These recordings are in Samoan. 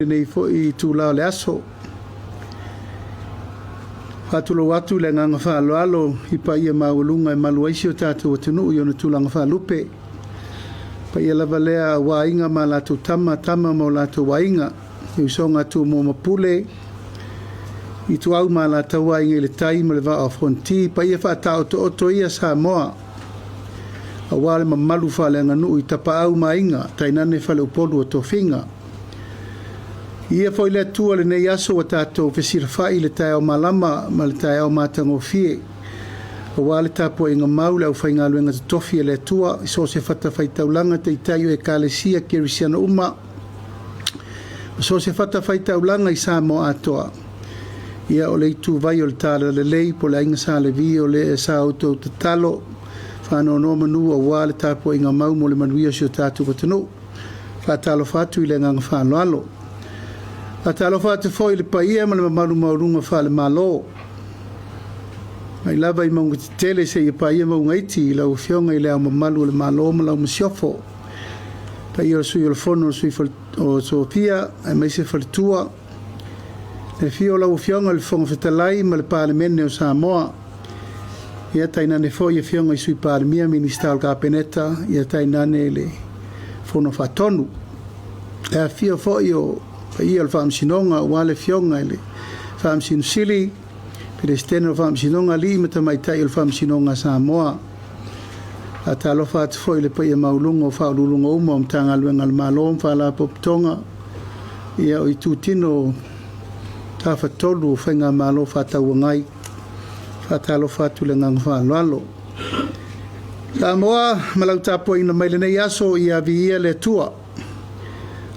Lenei foi itula o le aso. Faatulou atu i le agaga faaaloalo i paia maualuga e malu ai si o tatou atunuu i ona tulaga faalupe. Paia lava lea aua Aiga ma latou Tama, Tama ma o latou Aiga, le usoga a Tumua ma Pule, Ituau ma Alataua, Aiga i le Tai ma le Vaa o Fonoti, paia faataotooto ia Samoa aua le mamalu faaleaganuu i Tapaau ma Aiga, tainane Faleupolu o Tofiga. Ia foi le Atua lenei aso ua tatou fesilafai i le taeao malama ma le taeao matagofie, aua le tapuaiga mau a le aufaigaluega totofi a le Atua i so o se fatafaitaulaga, taitai o Ekalesia Kerisiano uma, ma so o se fatafaitaulaga i Samoa atoa. Ia, o le ituvai o le Talalelei po o le Aiga Sa Levi, o le sa outou tatalo faanonomanu aua le tapuaiga mau mo le manuia o si o tatou atunuu. Faatalofa atu i le agaga faaaloalo. Faatalofa atu foi i le paia ma le mamalu maualuga faale-Malo, mai lava i mauga tetele seia paia mauga iti, i lau Afioga i Le Ao Mamalu o le Malo ma lau Masiofo, paia o le Sui o le Fono o Sui Sofia aemaise Faletua, le afio o lau Afioga i le Fofoga Fetalai ma le Palemene o Samoa, ia tainane foi Afioga i Sui Palemia, Minisita o le Kapeneta, ia tainane le Fono Faatonu. Le afifio foi o paia o le Faamasinoga aua le Afioga i le Faamasino Sili, Peresetene o le Faamasinoga, Alii ma Tamaitai o le Faamasinoga a Samoa. Faatalofa atu foi i le paia maualuga o Ofisa Sili o Pulega uma o Matagaluega a le Malo ma Faalapotopotoga, ia o itutino tafatolu o Faigamalo Faatauagai. Faatalofa atu i le agaga faaaloalo. Samoa ma lau tapuaiga mai lenei aso, ia viia le Atua.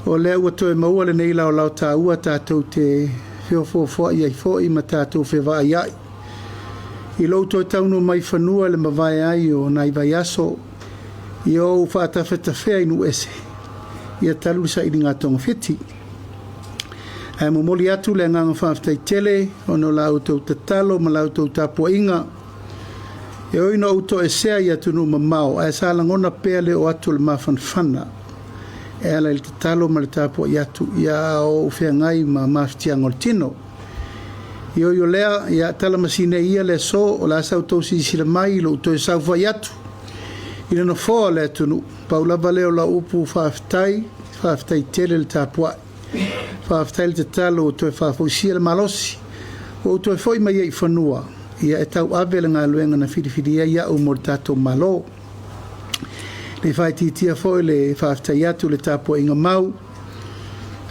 O lea ua toe maua lenei laolao taua tatou te feofoofoai ai foi ma tatou fevaaiai. I lou toe taunuu mai i fanua i le mavae ai o nai vaiaso, ia ou faatafetafea i nuu ese, ia talu le sailiga togafiti. Ae momoli atu le agaga faafetai tele ona o la outou tatalo ma la outou tapuaiga. E ui ina ou toesea i atunuu mamao, ae sa lagona pea le oo atu o le mafanafana e ala i le tatalo ma le tapuai atu ia a o ou feagai ma mafatiaga o le tino. E ui o lea, ia tala masina ia le aso, o le a sa outou silasila mai i lou toe saufai atu i le nofoa o le atunuu. Pau lava lea o lau upu faafetai, faafetai tele le tapuai. Faafetai le tatalo ua toe faafoisia le malosi, ua ou toe foi mai ai i fanua, ia e tauave le galuega na filifilia ai au mo le tatou Malo. Le faaitiitia foi le faafetai atu i le tapuaiga mau,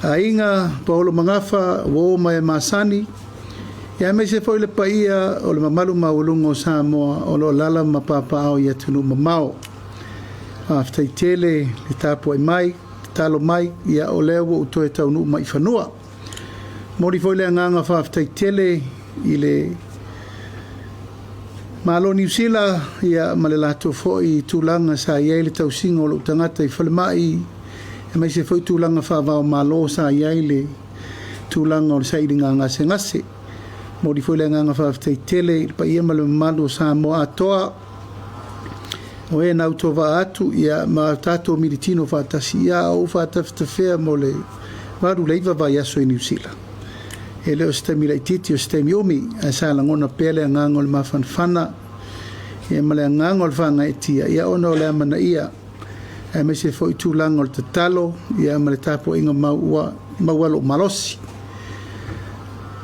Aiga, Paolo Magafa, uo ma e masani, ia aemaise foi le paia o le mamalu maualuga o Samoa o lo o alaala ma papaaao i atunuu mamao. Faafetai tele le tapuai mai, tatalo mai, ia o lea ua ou toe taunuu mai i fanua. Momoli foi le agaga faafetai tele i le Malo o Niu Sila ia ma le latou foi tulaga sa i ai le tausiga o lou tagata i falemai, aemaise foi tulaga faava o Malo sa i ai le tulaga o le sailiga gasegase. Momoli foi le agaga faafetai tele i le paia ma le mamalu o Samoa atoa o e na autovaa atu ia ma tatou militino faatasi ia a ou faatafetafea mo le 8 i le 9 vaiaso i Niu Sila. E le o se taimi laitiiti o se taimi umi, ae sa lagona pea le agaga o le mafanafana ia ma le agaga o le faagaeetia ia ona o le amanaia aemaise foi tulaga o le tatalo ia ma le tapuaiga mau ua maua lou malosi.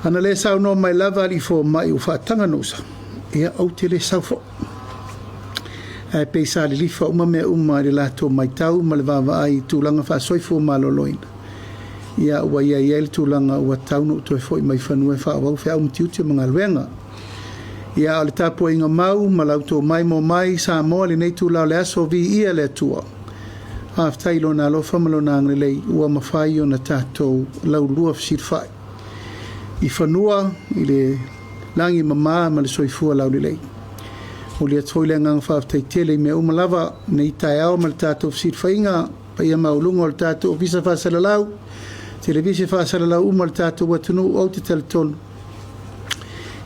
Ana le saunoa mai lava alii fomai ua faataga ona ou sau, ia ou te le sau foi. Ae pei sa lilifa uma mea uma i le latou matau ma le vaavaai i tulaga faasoifua maloloina, ia ua i ai le tulaga ua tatau ona ou toe foi mai fanua e faaauau feau ma tiute ma galuega. Ia a o le tapuaiga mau ma la outou maimoa mai Samoa i lenei itula o le aso, viia le Atua. Faafetai i Lona alofa ma Lona agalelei ua mafai ona tatou laulua fesilafai i fanua i le lagi mama ma le soifua laulelei. Momoli atu foi le agaga faafetai tele i mea uma lava i lenei taeao ma le tatou fesilafaiga, paia maualuga o le tatou Ofisa Faasalalau, Televise faasalalau uma o le tatou atunuu, ou te talitonu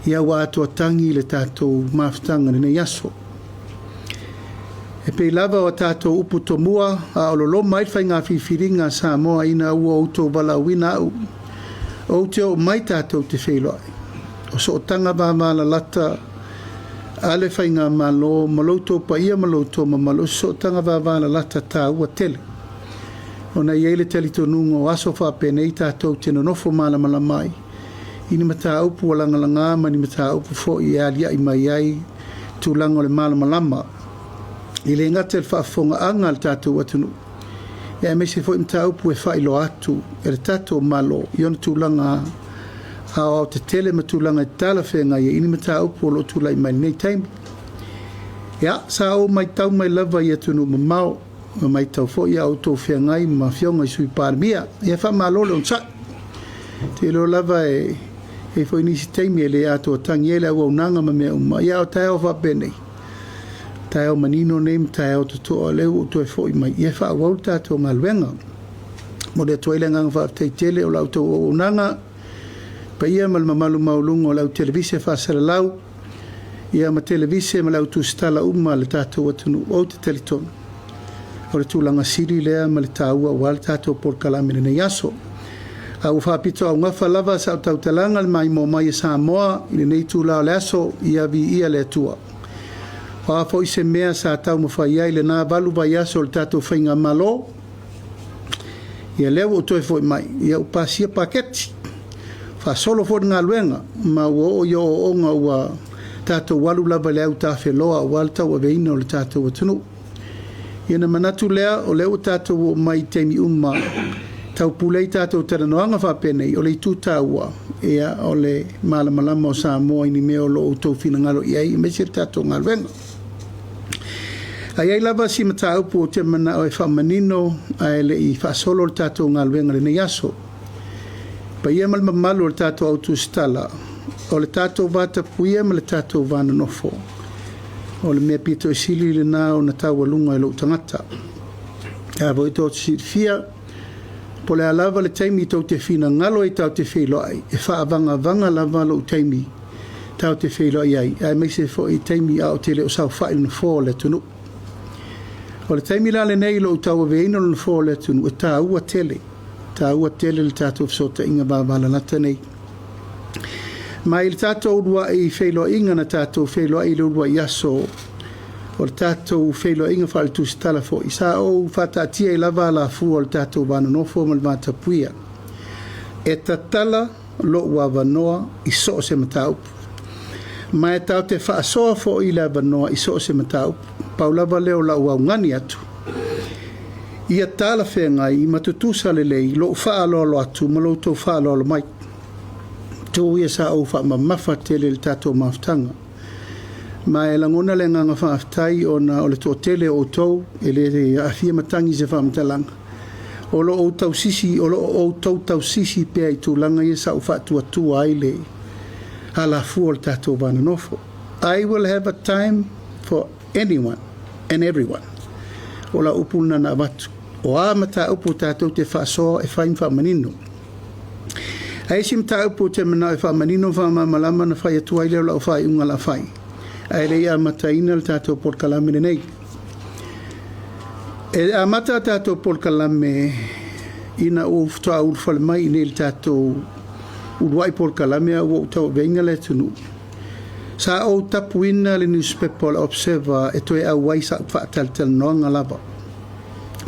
ia ua atoa tagi le tatou mafutaga i lenei aso. E pei lava o a tatou upu tomua a o loloma ai le faiga filifiliga a Samoa ina ua outou valaauina au ou te oo mai tatou te feiloai. O sootaga vavalalata a le Faigamalo ma lo outou paia ma lo outou mamalu, o se sootaga vavalalata taua tele. Ona e i ai le talitonuga o aso faapenei tatou te nonofo malamalama ai i ni mataupu ua lagalaga ma ni mataupu foi e aliae mai ai tulaga o le malamalama. E le gata i le faafofogaaga a le tatou atunuu, aemaise foi mataupu e faailoa atu e le tatou Malo i ona tulaga aoaotetele ma tulaga e talafeagai ai i ni mataupu o lo o tulai mai lenei taimi. Ia, sa ou matau mai lava i atunuu mamao, ma matau foi a outou feagai ma afioga i Sui Palemia. Ia faamalo le onosai. Ou te iloa lava e i ai foi nisi taimi e le atoatagi ai le auaunaga ma mea uma. Ia, o taeao faapenei, taeao manino nei ma taeao totoa, lea ua ou toe foi mai, ia faaauau le tatou galuega. Momoli atu ai le agaga faafetai tele o la outou auaunaga, paia ma le mamalu maualuga o le au televise faasalalau, ia ma televise ma le au tusitala uma a le tatou atunuu. Ou te talitonu, o le tulaga sili lea ma le taua aua le tatou polokalame i lenei aso. A ua faapitoaugafa lava sau tautalaga le maimoa mai a Samoa i lenei itula o le aso, ia viia le Atua. O a foi se mea sa taumafai ai lena 8 vaiaso o le tatou Faigamalo, ia lea ua ou toe foi mai, ia ua pasia paketi, faasolo foi le galuega, ma ua oo i ooooga ua tatou alu lava i le autafeloa aua le tauaveina o le tatou atunuu. Ia ona manatu lea, o lea ua tatou oo mai i taimi uma taupule ai tatou talanoaga faapenei, o le itu taua, ia, o le malamalama o Samoa i ni mea o lo o outou finagalo i ai, aemaise le tatou galuega. Ae i ai lava si mataupu ou te manao e faamanino ae le i faasolo le tatou galuega i lenei aso. Paia ma le mamalu o le tatou au tusitala, o le tatou vatapuia ma le tatou vanonofo, o le mea pito i sili lena ona taualuga e lou tagata. A foi tou te silafia, po o le a lava le taimi tou te finagalo ai tatou te feiloai, e faavagavaga lava lou taimi tatou te feiloai ai, aemaise foi taimi a o te le o saofai i le nofoa o le atunuu. O le taimi la lenei i lou tauaveina o le nofoa o le atunuu, e taua tele, taua tele le tatou fesootaiga vavalalata nei. Ma i le tatou uluai feiloaiga na tatou feiloai i le uluai aso o le tatou feiloaiga faaletusitala foi, sa ou faataatia ai lava alafua o le tatou vanonofo ma le vatapuia. E tatala lou avanoa i so o se mataupu. Ma e tatou te faasoa foi le avanoa i so o se mataupu. Pau lava lea o lau augani atu, ia talafeagai ma tutusa lelei lou faaaloalo atu ma lo outou faaaloalo mai. Tuu ia sa ou faamamafa tele i le tatou mafutaga. Ma e lagona le agaga faafetai ona o le toatele o outou e le aafia matagi i se faamatalaga. O lo o outou tausisi pea i tulaga ia sa ou faatuatua ai le alafua o le tatou vanonofo. I will have a time for anyone and everyone. O lau upu lena na avatu. O a mataupu tatou te faasoa e fai ma faamanino. Ae isi mataupu ou te manao e faamanino ma faamalamalama na fai atu ai lea o lau faaiuga la fai. Ae le i amataina le tatou polokalame lenei. E amata a tatou polokalame ina ua faatoa ulufale mai i nei le tatou uluai polokalame a ua ou tauaveina le atunuu. Sa ou tapuina le newspaper o le Observer e toe auai sa faatalatalanoaga lava.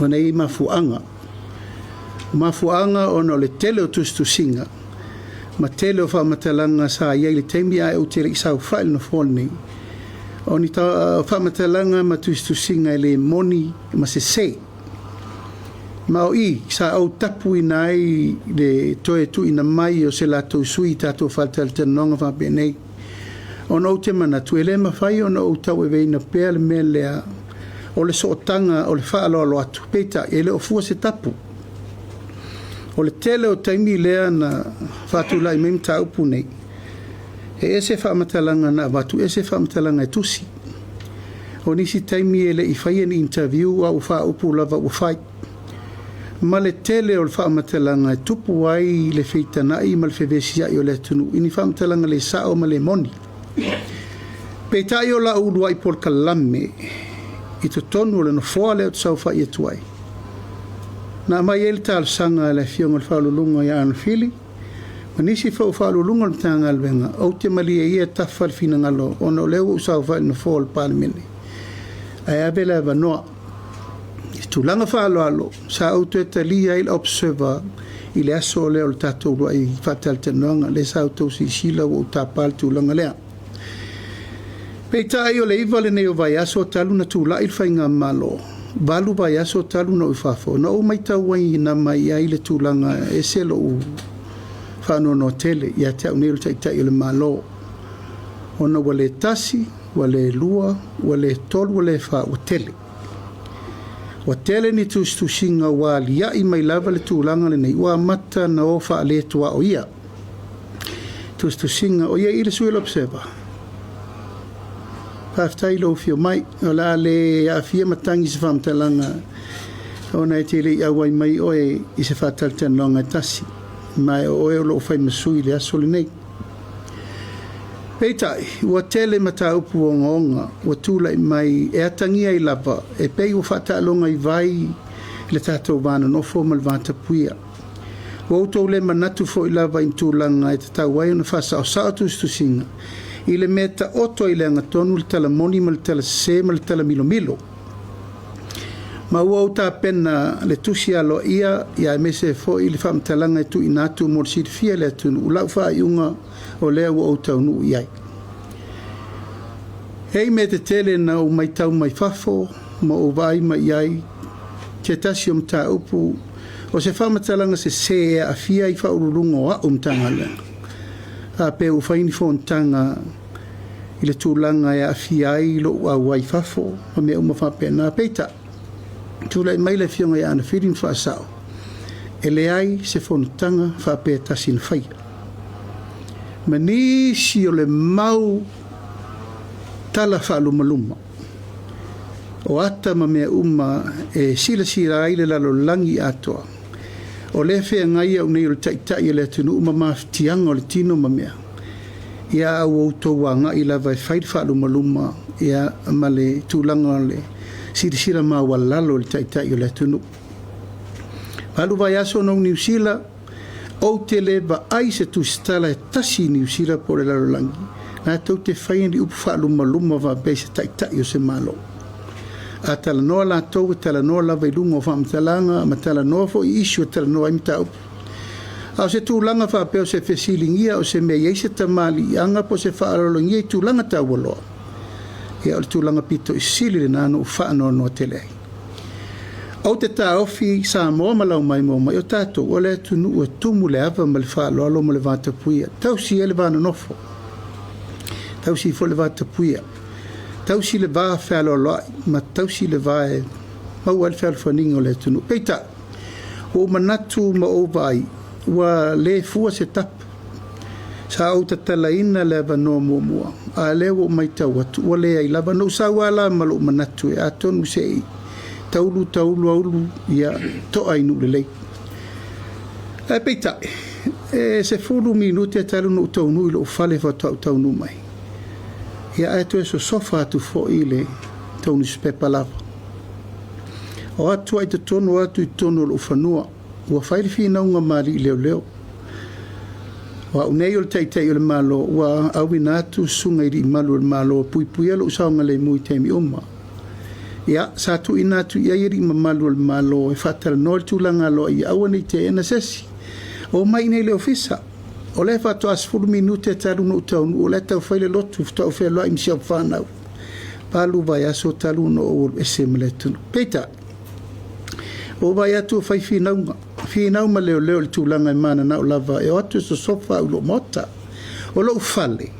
Ona e i ai mafuaaga. O mafuaaga ona o le tele o tusitusiga ma tele o faamatalaga sa i ai i le taimi ae ou te le i saofai i le nofoa lenei. O ni faamatalaga ma tusitusiga e le moni ma sese. Ma o i sa ou tapuina ai le toe tuuina mai o se latou sui i tatou faatalatalanoaga faapenei. Ona ou te manatu e le mafai ona ou tauaveina pea le mea lea o le sootaga o le faaaloalo atu, peitai e le o fua se tapu. O le tele o taimi lea na faatulai mai mataupu nei, e ese faamatalaga na avatu, ese faamatalaga e tusi. O nisi taimi e le i faia ni interview a ua faaupu lava ua fai. Ma le tele o le faamatalaga e tupu ai le feitanai ma le fevesiai o le atunuu i ni faamatalaga le sao ma le moni. Peitai o lau uluai polokalame i totonu o le nofoa lea ou te saofai atu ai, na aumai ai le talosaga a le Afioga i le Faauluuluga ia Arnold Fili ma nisi foi o Faauluuluga o le Matagaluega, ou te malie ia e tafa le finagalo ona o lea ua ou saofai i le nofoa o le Palemene, ae ave le avanoa. I le tulaga faaaloalo, sa ou toe talia ai le Observer i le aso lea o le tatou uluai faatalatalanoaga, lea sa outou silasila ua ou tapa le tulaga lea. Peitai o le 9 lenei o vaiaso talu ona tulai le faigamalo, 8 vaiaso talu ona ou i fafo, na ou matauina mai ai le tulaga e ese lou faanoanoa tele ia te au nei o le Taitai o le Malo, ona ua le tasi, ua le lua, ua le tolu, ua le fa, ua tele. Ua tele ni tusitusiga ua alia'i mai lava le tulaga lenei ua amata ona o faale-tuaoia. Tusitusiga, o i ai i i le sui o le Observer? Faafetai i lou afio mai. O le a le aafia matagi i se faamatalaga ona e te le i auai mai oe i se faatalatalanoaga e tasi, ma o oe o lo o fai ma sui i le aso lenei. Peitai, ua tele mataupu ogaoga ua tulai mai e atagia ai lava e pei ua faataaloga i vai le tatou va nonofo ma le va tapuia. Ua outou le manatu foi lava i ni tulaga e tatau ai ona faasaosao tusitusiga i le mea e taoto ai i le agatonu le tala moni ma le tala sese ma le tala milomilo. Ma ua ou tapena le tusi aloaia aemaise ai foi le faamatalaga e tuuina atu mo le silafia e le atunuu lau faaiuga o lea ua ou taunuu i ai. E i ai mea tetele na ou matau mai fafo ma ou vaai mai i ai, se tasi o mataupu o se faamatalaga sese e aafia ai Faauluuluga o au Matagaluega, faapea ua fai ni fonotaga i le tulaga e aafia ai lou auai i fafo ma mea uma faapena. Peitai, tulai mai le Afioga ia Agafili ma faasao, e leai se fonotaga faapea e tasi na faia. Ma nisi o le mau tala faalumaluma o ata ma mea uma e silasila ai le lalolagi atoa, o lea e feagai au nei o le Taitai o le atunuu ma mafatiaga o le tino ma mea, ia a ua outou agai lava e fai le faalumaluma ma le tulaga o le silasila maualalo i le Taitai o le atunuu. 8 vaiaso na ou Niu Sila, ou te le vaai i se tusitala e tasi i Niu Sila po o le lalolagi latou te faia ni upu faalumaluma faapea i se Taitai o se Malo. A talanoa latou, e talanoa lava i luga o faamatalaga ma talanoa foi i issue e talanoa ai mataupu. A o se tulaga faapea o se fesiligia o se mea e i ai se tamaliiaga po o se faaaloalogia i tulaga taualoa, ia o le tulaga pito i sili lena na ou faanoanoa tele ai. Ou te taofi Samoa ma Laumaimoa mai o tatou o le atunuu e tumu le ava ma le faaaloalo ma le vatapuia. Tausi ai le va nonofo, tausi foi le vatapuia, tausi le va fealoaloai ma tausi le va e maua ai le fealofaniga o le atunuu. Peitai, ua ou manatu ma ou vaai, ua le fua se tapu. Sa ou tatalaina le avanoa muamua, a o lea ua ou matau atu, ua leai lava. Na ou sau lava la ma lou manatu e atonu se i taulu taulu aulu, ia to'a i nuu lelei. Ae peitai, e 10 minute talu ona ou taunuu i lou fale faatoa ou taunuu mai. Ia ae toe sosofa atu foi le tou nusipepa lava. O atu ai totonu, o atu i totonu o lou fanua. Ua fai le finauga ma alii leoleo. O au nei o le Taitai o le Malo, ua auina atu susuga i alii malu o le Malo e puipuia lou saogalemu i taimi uma. Ia, sa tuuina atu i ai alii mamalu o le Malo e faatalanoa le tulaga aloaia, aua ne i teena se isi. Omai i inei i le ofisa. O lea faatoa 10 minute talu ona ou taunuu, o la e tau fai le lotu, faatoa ou fealuai ma si au fanau. 8 vaiaso talu ona ou alu ese ma le atunuu. Peitai, ua ou vaai atu ua fai finauga, finau ma leoleo i le tulaga e mananao lava e o atu e sosofa au i lou maota. O lou fale,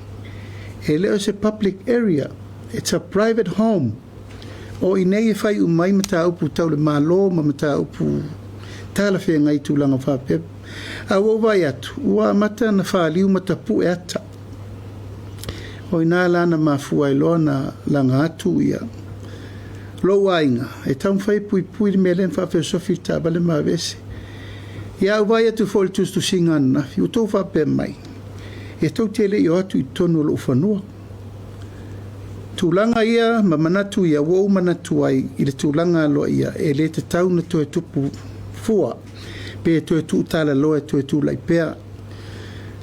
e le o se public area, it's a private home. O i inei e fai uma ai mataupu tau le Malo ma mataupu talafeagai i tulaga faapea. A ua ou vaai atu, ua amata ona faliu ma tapue ata. O i ina la na mafua ai loa ona laga atu ia lou aiga e taumafai e puipui le mea lea na faafeosofi le taavale ma aveese. Ia au vaai atu foi i le tusitusiga ananafi, ua outou faapea mai, e tou te le i o atu i totonu o lou fanua. Tulaga ia ma manatu ia ua ou manatu ai i le tulaga aloaia e le tatau ona toe tupu fua pe toe tuutalaloa e toe tulai pea.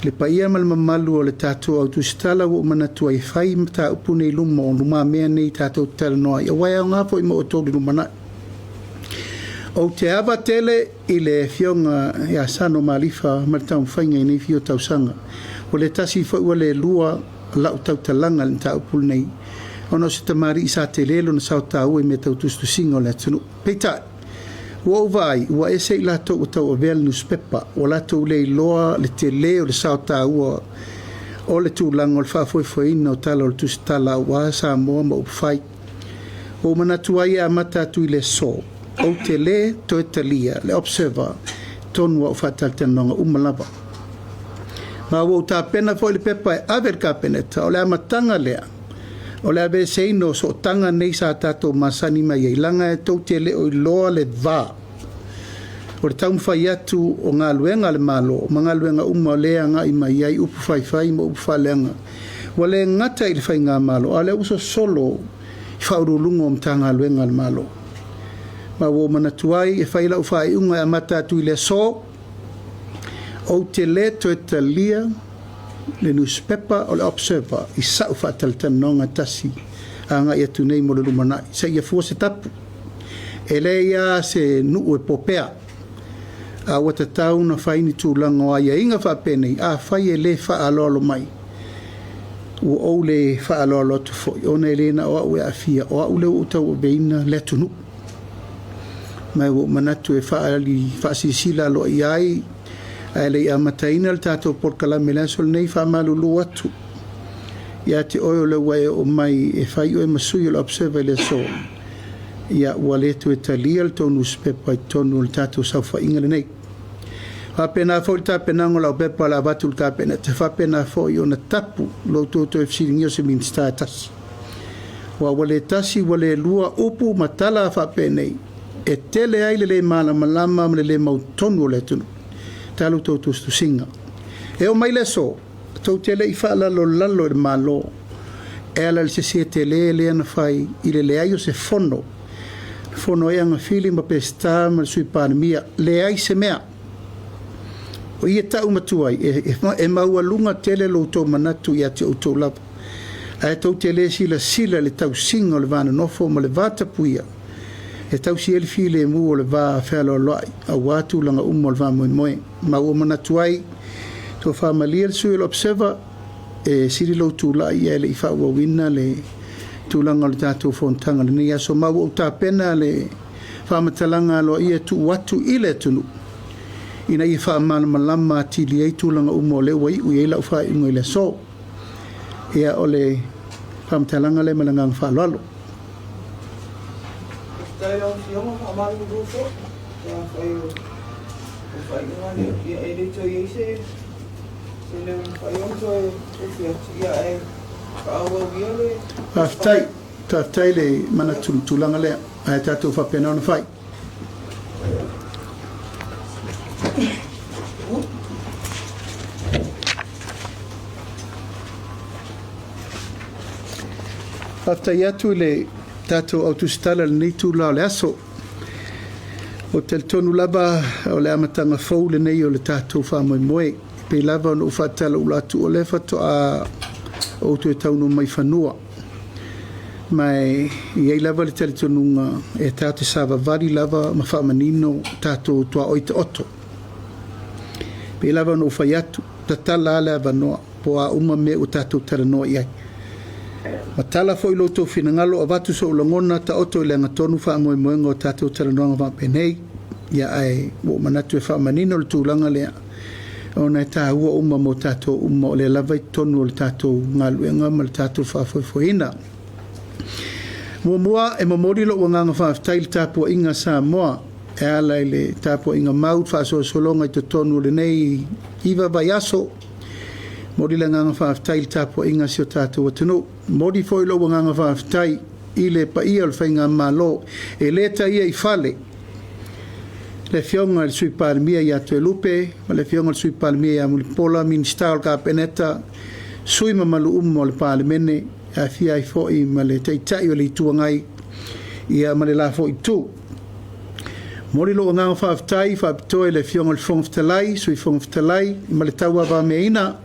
Le paia ma le mamalu o le tatou au tusitala ua ou manatu ai e fai mataupu nei i luma o lumamea nei tatou te talanoa ai, aua e aoga foi mo outou i le lumanai. Ou te ava tele i le Afioga ia Sano Malifa ma le taumafaiga i nei fia o tausaga. Ua le tasi foi ua le lua lau tautalaga i le mataupu lenei, ona o se tamalii sa tele lona sao taua i mea tau tusitusiga o le atunuu. Peitai, ua ou vaai ua ese i latou ua tauavea le nusipepa, ua latou le iloa le tele o le sao taua o le tulaga o le faafoefoeina o tala o le tusitala aua Samoa ma upufai. Ua ou manatu ai e amata atu i le aso, ou te le toe talia le Observer i totonu o au faatalatalanoaga uma lava. Ma ua ou tapena foi le pepa e ave i le Kapeneta, o le amataga lea o le aveeseina o sootaga nei sa tatou masani mai ai, leaga e tou te le o iloa le va o le taumafai atu o galuega a le Malo ma galuega uma o lea e agai mai ai upu faifai ma upu faaleaga. Ua le gata i le faigamalo, a o lea ua sosolo i faauluuluga o Matagaluega a le Malo. Ma ua ou manatu ai e fai lau faaiuga e amata atu i le aso, ou te le toe talia le nusipepa o le Observer i sau faatalatalanoaga e tasi agai atu nei mo le lumanai, seia fua se tapu. E leai lava se nuu e popea, a ua tatau ona fai ni tulaga o aiaiga faapenei, afai e le faaaloalo mai, ua ou le faaaloalo atu foi, ona e le na o au e aafia, o au lea ua ou tauaveina le atunuu. Ma ua ou manatu e faaali faasilasila aloaia ai, ae le i amataina le tatou polokalame i le aso lenei, faamalulu atu ia te oe o lea ua e oo mai e fai oe ma sui o le Observer i le aso, ia ua le toe talia le tou nusipepa i totonu o le tatou saofaiga lenei. Faapena foi le tapenaga o lau pepa o le a avatu i le Kapeneta, e faapena foi ona tapu lo outou toe fesiligia o se Minisita e tasi. Aua ua le tasi ua le lua upu ma tala faapenei e tele ai le le malamalama ma le le mautonu o le atunuu. Talu tou tusitusiga. E oo mai le aso, tou te le i faalalolalo i le Malo e ala i le sese tele lea na fai i le leai o se fono. Fono ai Agafili ma Peseta ma le Sui Palemia. Leai se mea. O i e tau matua ai, e maualuga tele lo outou manatu ia te outou lava. Ae tou te le silasila i le tausiga o le va nonofo ma le va tapuia e tausi ai le filemu o le va fealoaloai aua tulaga uma o le faamoemoe. Ma ua manatu ai, tofa malie le sui o le Observer, e sili lou tulai ae le i faaauauina le tulaga o le tatou fonotaga i lenei aso. Ma ua ou tapena le faamatalaga aloaia e tuu atu i le atunuu ina ia faamalamalama atili ai tulaga uma o lea ua iu i ai lau faaiuga i le aso. Ia, o le faamatalaga lea ma le agaga faaaloalo. Faafetai lau Afioga, faamalulu foi pe afai o le faaiuga lea, ia e le toe i ai se se leo e mafai ona toe ofi atu, ia ae faaauau ia le Faafetai, faafetai le manatu i le tulaga lea, ae tatou faapena ona fai. Faafetai atu i le tatou au tusitala i lenei itula o le aso. Ou te talitonu lava o le amataga fou lenei o le tatou faamoemoe. E pei lava ona ou faatalaula atu o lea faatoa ou toe taunuu mai fanua. Ma e i ai lava le talitonuga e tatou te savavali lava ma faamanino tatou tuaoi taoto. Pei lava ona ou fai atu, tatala lava le avanoa po o a uma mea ua tatou talanoa i ai. Ma tala foi lo outou finagalo, avatu sou lagona, taoto i le agatonu faamoemoega o tatou talanoaga faapenei. Ia ae ua ou manatu e faamanino le tulaga lea, ona e taua uma mo tatou uma o lea lava i totonu o le tatou galuega ma le tatou faafoefoeina. Muamua, e momoli lou agaga faafetai i le tapuaiga a Samoa e ala i le tapuaiga mau i le faasolosologa i totonu o lenei 9 vaiaso. Momoli le agaga faafetai i le tapuaiga a si o tatou atunuu. Momoli foi lou agaga faafetai i le paia o le faigamalo e le taia i fale, le Afioga i le Sui Palemia ia Toelupe ma le Afioga i le Sui Palemia ia Mulipola, Minisita o le Kapeneta, sui mamalu uma o le Palemene, E aafia ai foi ma le Taitai o le Itu Agai ia ma le la foi Itu. Momoli lou agaga faafetai faapitoa i le Afioga i le Fofoga Fetalai, Sui Fofoga Fetalai ma le tauavameaina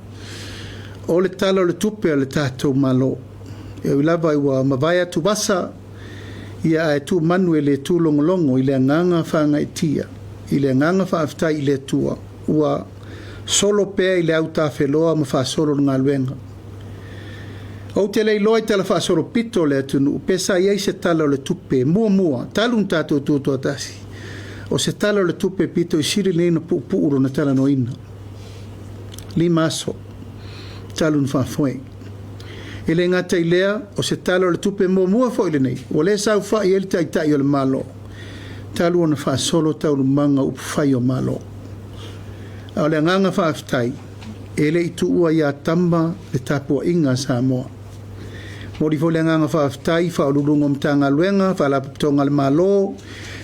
o le Tala o le Tupe a le tatou Malo. E ui lava ua mavae atuvasa, ia ae tu manu e le tūlogologo i le agaga faagaeetia, i le agaga faafetai i le Atua ua solo pea i le autafeloa ma faasolo le galuega. Ou te le iloa i tala faasolopito o le atunuu pe sa i ai se Tala o le Tupe muamua talu ona tatou tutoatasi, o se Tala o le Tupe pito i sili lenei ona puupuu lona talanoaina. 5 aso talu ona faafoe. E le gata i lea, o se Tala o le Tupe muamua foi lenei ua le saofai ai le Taitai o le Malo talu ona faasolo taualumaga o upufai o Malo. A o le agaga faafetai, e le i tuua ia Tama le tapuaiga a Samoa. Momoli foi le agaga faafetai i Ofisa Sili o Pulega o Matagaluega, Faalapotopotoga a le Malo,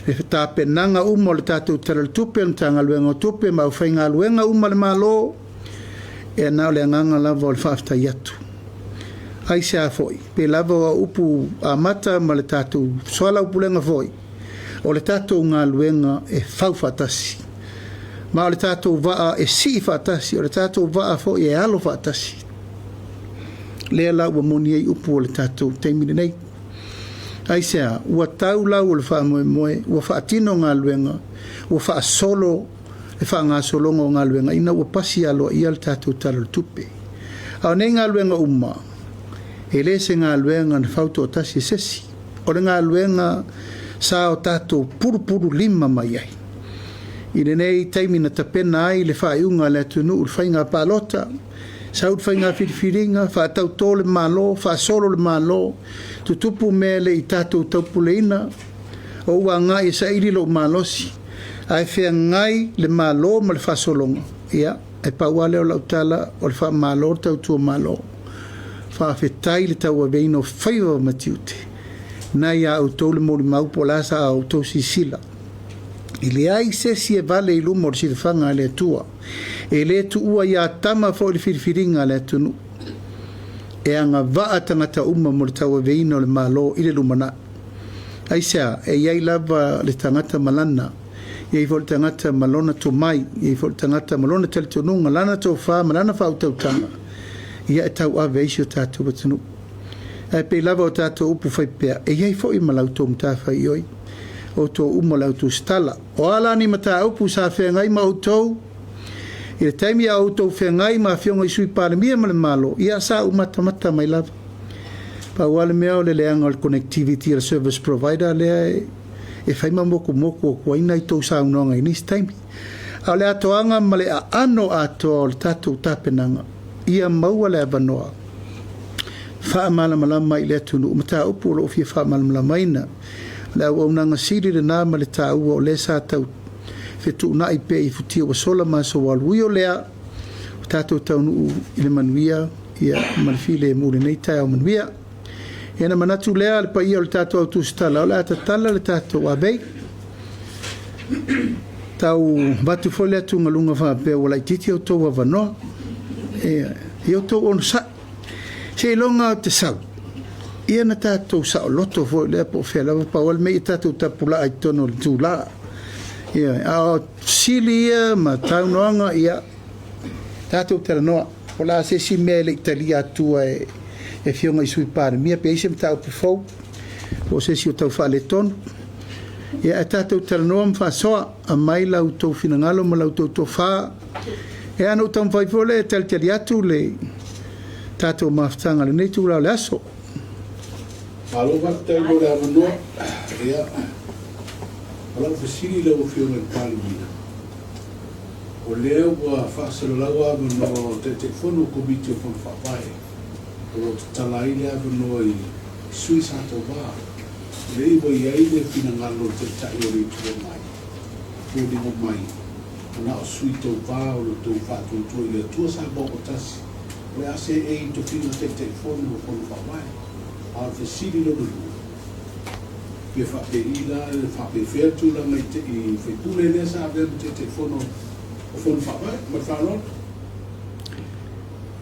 le tapenaga uma o le tatou Tala o le Tupe, le Matagaluega o Tupe ma aufaigaluega uma a le Malo. E na o le agaga lava o le faafetai atu. Aisea foi, pei lava o au upu amata ma le tatou soalaupulega foi, o le tatou galuega e fau faatasi. Ma o le tatou vaa e sii faatasi, o le tatou vaa foi e alo faatasi. Lea la ua moni ai upu o le tatou taimi lenei. Aisea, ua tau lau o le faamoemoe, ua faatino galuega, ua faasolo le faagasologa o galuega ina ua pasi aloaia le tatou Tala o le Tupe. A o nei galuega uma, e le se galuega na fautoatasi e se isi. O le galuega sa o tatou pulupululima mai ai. I lenei taimi na tapena ai le faaiuga a le atunuu i le faiga palota, sau le faiga filifiliga, faatautō le Malo, faasolo le Malo, tutupu mea e le i tatou taupuleina, o ou agai e saili lou malosi, ae feagai le Malo ma le faasologa, ia, e pau lava lea o lau tala, o le faamalo le tautua Malo. Faafetai le tauaveina o faiva ma tiute, na ia outou le molimau po o le a sa outou silasila. E leai se isi e vale i luma o le silafaga a le Atua. E le tuua ia Tama foi le filifiliga a le atunuu. E agavaa tagata uma mo le tauaveina o le Malo i le lumanai. Aisea? E i ai lava le tagata ma lana, e i ai foi le tagata ma lona tomai, e i ai foi le tagata ma lona talitonuga, lana tofa ma lana faautautaga, ia e tauave ai si o tatou atunuu. Ae pei lava o tatou upu faipea, e i ai foi ma la outou matafaioi, outou uma o le autusitala. O a la ni mataupu sa feagai ma outou i le taimi a outou feagai ma afioga i Sui Palemia ma le Malo, ia sa ou matamata mai lava. Pau lava le mea o le leaga o le connectivity a le service provider lea e fai ma motumotu atu ai nai tou saunoaga i nisi taimi. A o le atoaga ma le aano atoa o le tatou tapenaga, ia maua le avanoa faamalamalama i le atunuu mataupu o lo o fia faamalamalamaina. O le auaunaga sili lena ma le taua o lea sa tau fetuunai pea i futia ua sola ma aso ua alu. Ui o lea, ua tatou taunuu i le manuia ia ma le filemu i lenei taeao manuia. Ia ona manatu lea le paia o le tatou au tusitala, o le a tatala le tatou avei. Tau avatu foi le atugaluga faapea ua laitiiti outou avanoa. Ia, ia outou onosai. Seiloga ou te sau, ia na tatou saoloto foi lea po o fea lava, pau lava le mea ia tatou tapulaa i totonu o le itula. Ia, a o fesili ia ma saunoaga, ia, tatou talanoa. Po o le a se isi mea e le i talia atua e Afioga i Sui Palemia, pe i ai se mataupu fou, po o se isi o tau faaletonu. Ia, ae tatou talanoa ma faasoa, aumai la outou finagalo ma la outou tofa. Ia, ona ou taumafai foi lea e talitali atu le tatou mafutaga i lenei itula o le aso. Malo faafetai mo le avanoa. Ia, o lau fesili i lau Afioga i le Palemia, o lea ua faasalalau avanoa o Taitaifono o Komiti o Fono Faavae o lo o tatala ai le avanoa i sui sa tauva. O lea ua i ai le finagalo o le Taitai o le Itu Agai, foliga mai ua na o sui tauva o lo outou faatuatua i le Atua Samoa ua tasi, o le a seei i tofiga Taitaifono o Fono Faavae. A o le fesili lona lua, pe faapei la, faapefea le tulaga i i faipule lea sa avea ma Taitaifono o Fono Faavae? Ma le faaaloalo.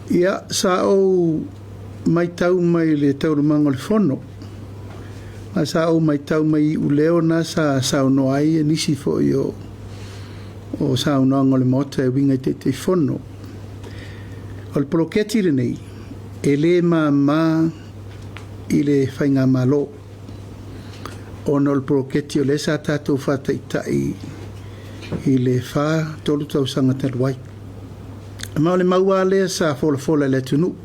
Ia, sa ou matau mai i le taualumaga o le Fono, ma sa ou matau mai i iuleo na sa saunoa ai nisi foi o saunoaga o le Maota e uiga i Taitaifono. O le poloketi lenei, e le mama i le Faigamalo, ona o le poloketi o lea sa tatou faataitai i le 4, 3 tausaga talu ai. Ma o le mau lava lea sa folafola i le atunuu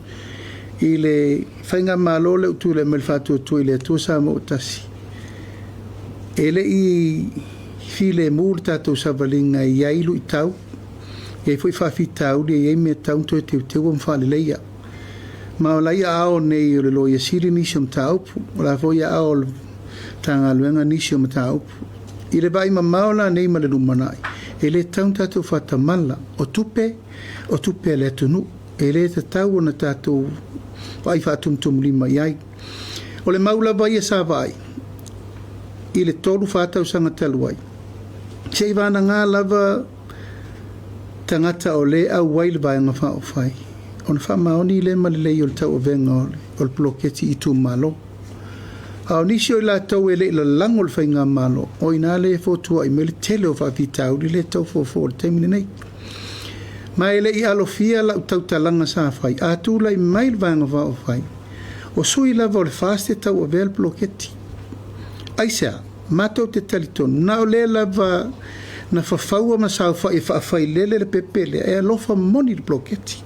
i le Faigamalo lea ua tulai mai i le Faatuatua i le Atua Samoa ua Tasi, e le i filemu le tatou savaliga, e i ai luitau, e i ai foi faafitauli, e i ai mea e tatau ona toe teuteu ma faaleleia. Ma o la e i aao nei o le Loia Sili nisi o mataupu, o la foi e i aao o le Matagaluega nisi o mataupu. I le vaai mamao la nei ma le lumanai, e le tatau ona tatou faatamala, o tupe, o tupe a le atunuu, e le tatau ona tatou vaai faatumutumulima i ai. O le mau lava ia sa vaai i le 3-4 tausaga talu ai, seivagana lava tagata o lea e auai le Vaega Faaupufai, ona faamaoni lea ma lelei o le tauavega o le poloketi i itumalo. A o nisi o i latou e le i lalago i le Faigamalo, o i ina lea e fotuai mai le tele o faafitauli lea e tau fofo i le taimi lenei. Ma e le i alofia lau tautalaga sa fai, a tulai mai le Vaega Faaupufai, o sui lava o le FAST e tauavea le poloketi. Aisea? Matou te talitonu, na o lea lava na fafaua ma saofai e faafailele le pepe lea, e alofa moni i le poloketi.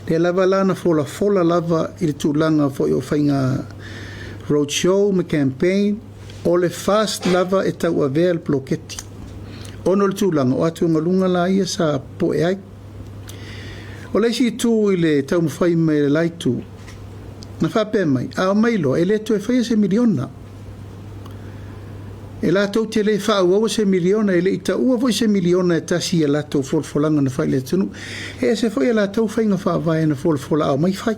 Lea lava la na folafola lava i le tulaga foi o faiga road show ma campaign, o le FAST lava e tauavea le poloketi. Ona o le tulaga o atugaluga la ia sa popoe ai. O le isi itu i le taumafai mai e le la itu, na faapea mai, a omai loa, e le toe faia se miliona. E latou te le faaauaua se miliona, e le i taua foi se miliona e tasi i a latou folafolaga na fai i le atunuu. E ese foi a latou faiga faavae na folafola a omai fai.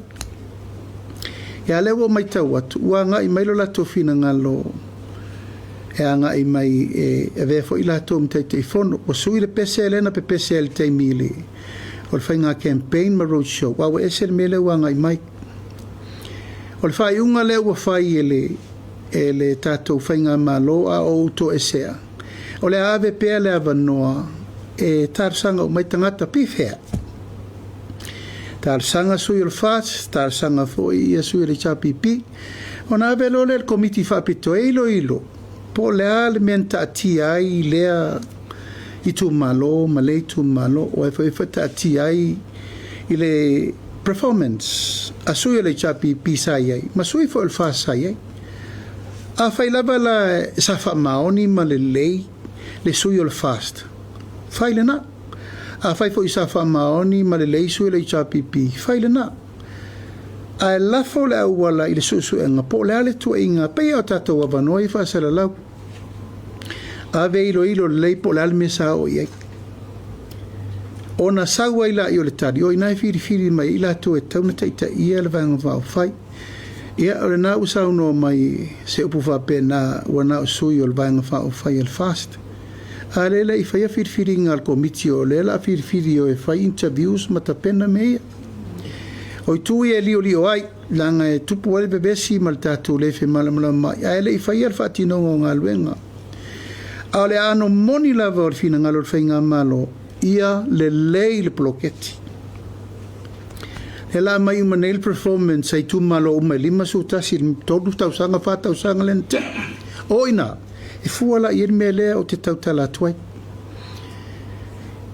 Ia lea ua ou matau atu, ua agai mai lo latou finagalo e agai mai e avea foi latou ma Taitaifono. Ua sui le pese lea na pepese ai i le taimi o le faiga campaign ma road show, a ua ese le mea lea ua agai mai. O le faaiuga lea ua fai e le tatou Faigamalo a o ou toesea, o le a ave pea le avanoa e talosaga uma ai tagata pe fea. Talosaga sui o le FAST, talosaga foi ia sui o le HRPP, ona ave loa lea i le Komiti Faapitoa e iloilo po o le a le mea na taatia ai lea itumalo ma lea itumalo, o ai foi e taatia ai i le performance a sui o le HRPP sa i ai, ma sui foi o le FAST sa i ai. Afai lava la sa faamaoni ma lelei le sui o le FAST, fai lena. Afai foi sa faamaoni ma lelei sui o le HRPP, fai lena. Ae lafo le auala i le suesuega po o le a le tuuaiga, pei o tatou avanoa i faasalalau. Ave iloilo lelei po o le a le mea sa oo i ai. Ona sau ai laia o le tali, o i ina e filifili mai ai latou e tatau ona taitaia le Vaega Faaupufai. Ia, o lena ua saunoa mai se upu faapena ua na o sui o le Vaega Faaupufai a le FAST. A lea e le i faia filifiliga a le Komiti, o lea o le a filifili o e fai interviews ma tapena mea ia. O itu ia e liolio ai, leaga e tupu ai le vevesi ma le tatou le femalamalamaai, ae le i faia le faatinoga o galuega. A o le aano moni lava o le finagalo o le Faigamalo, ia lelei le poloketi. E la mai uma nei le performance a itumalo uma e 51, 3 tausaga, 4 tausaga lea na tea. O ina, e fua la i ai le mea lea ou te tautala atu ai.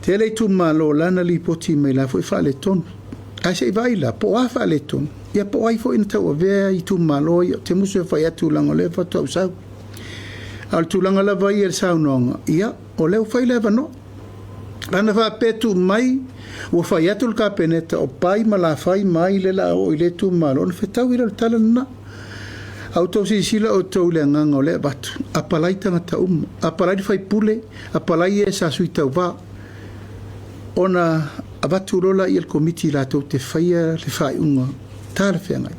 Tele itumalo la na lipoti mai la foi faaletonu. Ae se i vaai la, po o a faaletonu, ia po o ai foi na tauavea itumalo ia, te musu e fai atu leaga o lea faatoa ou sau. A o le tulaga lava ia i le saunoaga, ia, o lea ua fai le avanoa. Ana faapea tuu mai, ua fai atu le Kapeneta o Pai ma Lafai ma ai lea o le a oo i lea itumalo, ona fetaui lea o le tala lena. A outou silasila outou i le agaga o lea e avatu, apalai tagata uma, apalai le faipule, apalai e sa sui tauva, ona avatu loa laia i le Komiti latou te faia le faaiuga talafeagai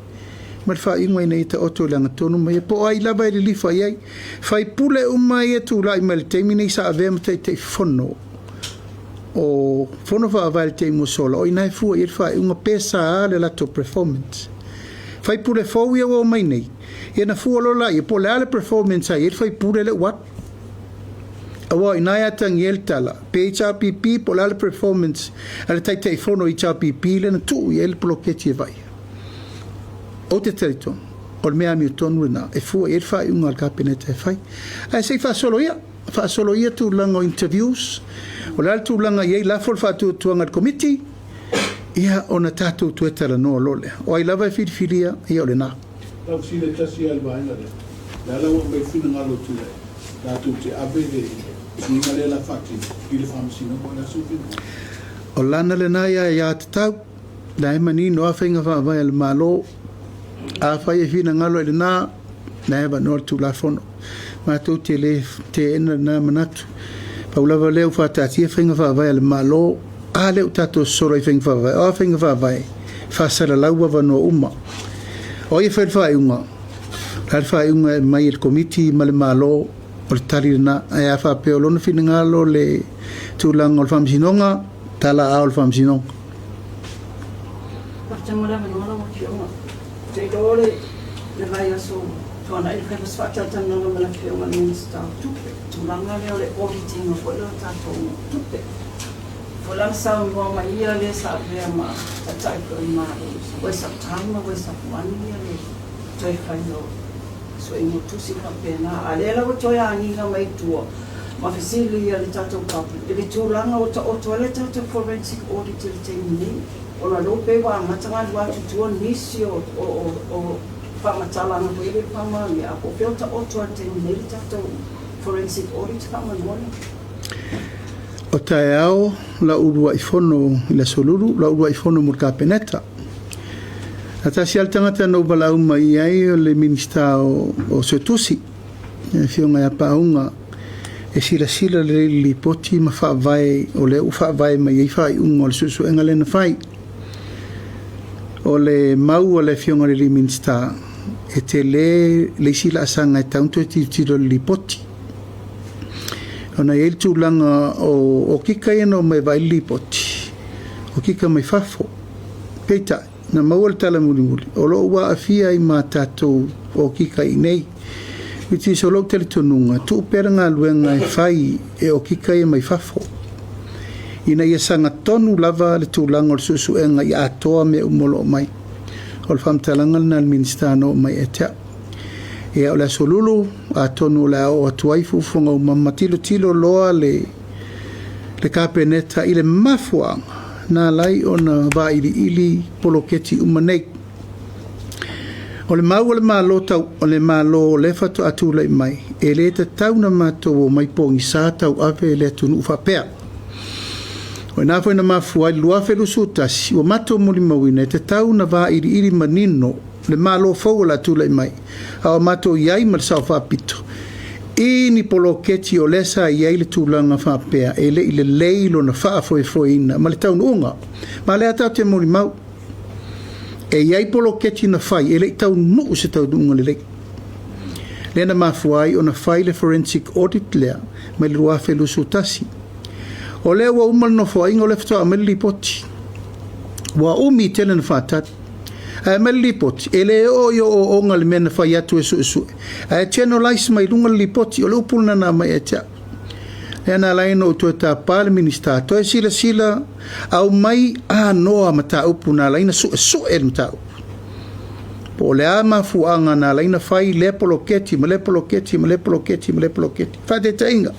ma le faaiuga ina ia taoto i le agatonu ma ia po o ai lava e lilifa i ai. Faipule uma ia tulai mai i le taimi nei sa avea ma Taitaifono. o Fono Faavae i le taimi ua sola, o i ina e fua i ai le faaiuga pe sa le latou performance. Faipule fou ia ua omai nei, ia na fua loa laia po o le a le performance a i ai le faipule lea ua alu. Aua o i ina e atagia ai le tala, pe HRPP po o le a le performance a le Taitaifono o HRPP lea na tuu i ai le poloketi e vaaia. Ou te talitonu, o le mea amiotonu lena e fua i ai le faaiuga a le Kapeneta e fai. Ae se i faasolo ia, faasolo ia tulaga o interviews, o le a le tulaga e i ai, lafo le faatuatuaga i le Komiti, ia ona tatou toe talanoa loa lea. O ai lava e filifilia, ia o lena. Lau fesili e tasi lava i le vaega lea, o le a la ua aumai le finagalo o Tuilaepa latou te ave le suiga lea o le a faatino i le Faamasinoga, o le a sou finagalo? O lana lena aiatatau, la e manino lava faiga faavae a le Malo. Afai e finagalo i lena, la e avanoa le Tulafono. Matou te le teena lena manatu. Pau lava lea ua faataatia faiga faavae a le Malo, a lea ua tatou sosolo ai i faiga faavae? O a faiga faavae? E faasalalau avanoa uma. O ai e fai le faaiuga? O le a le faaiuga e aumai e le Komiti ma le Malo, o le tali lena. Ae a faapea o lona finagalo le tulaga o le Faamasinoga, tala aao i le Faamasinoga. Faafetai mo le avanoa lau Afioga. Ou te iloa o le vaiaso ua tuanai na fai ma se faatalatalanoaga ma le Afioga i le Minisita o Tupe, i le tulaga lea o le audit ina foi lea o tatou tupe. Foi la na saunoa mai ia le sa avea ma Taitai foi o le Malo, it's a waste of time ma waste of money le toe faiga o suiga o tusi ma faapena. A o lea la ua toe agiga mai tua ma fesili a le tatou public i le tulaga ua taoto ai le tatou forensic audit i le taimi nei, ona o lea ua pei ua amata ona alu atu i tua nisi o faamatalaga foi ia e le faamaonia, ae po o fea o taoto ai i le taimi nei le tatou forensic audit faamolemole. O taeao lau uluai fono i le Aso Lulu, lau uluai fono mo le Kapeneta. Na tasi lava le tagata na ou valaau mai i ai o le Minisita o Suetusi, le Afioga ia Paauga, e silasila lelei i le lipoti ma faavae o lea ua faavae mai ai faaiuga o le suesuega lea na fai. O le mau a le Afioga i le Minisita, e tele le isi laasaga e tatau ona toe tilotilo i le lipoti. Ona e i ai le tulaga o okika ia na omai e vaai le lipoti, okika mai fafo. Peitai, na maua le tala mulimuli, o lo o ua aafia ai ma tatou okika i inei. Which is o lou talitonuga, tuu pea le galuega e fai e okika ia mai fafo, ina ia sagatonu lava le tulaga o le suesuega ia atoa mea uma o lo o mai. O le faamatalaga lena a le Minisita na oo mai ia te au. Ia, o le Aso Lulu, atonu o le a oo atu ai fuafuaga uma ma tilotilo loa le Kapeneta i le mafuaaga na ala ai ona vailiili poloketi uma nei. O le mau a le Malo tau, o le Malo o lea faatoa tulai mai, e le tatau ona matou omai pogisa tauave le atunuu faapea. O i ina foi na mafua ai le 2021, ua matou molimauina e tatau ona vailiili manino le Malo fou o le a tulai mai, a o matou i ai ma le Sao Faapito, i ni poloketi o lea sa i ai le tulaga faapea e le i lelei lona faafoefoeina ma le taunuuga. Ma o lea tatou te molimau, e i ai poloketi na fai e le i taunuu se taunuuga lelei. Lea na mafua ai ona fai le forensic audit lea mai le 2021. O lea ua uma le nofoaiga o lea faatoa aumai le lipoti. Ua umi tele ona faatali. Ae aumai le lipoti, e le oo i ooooga le mea na fai atu e suesue. Ae generalise mai luga le lipoti, o le upu lena na aumai ia te au. Lea na ala ai ona ou toe tapa le Minisita, toe silasila aumai anoa mataupu na ala ai ona suesue le mataupu. Po o le a mafuaaga na ala ai ona fai lea poloketi ma lea poloketi ma lea poloketi ma lea poloketi. Faataitaiga,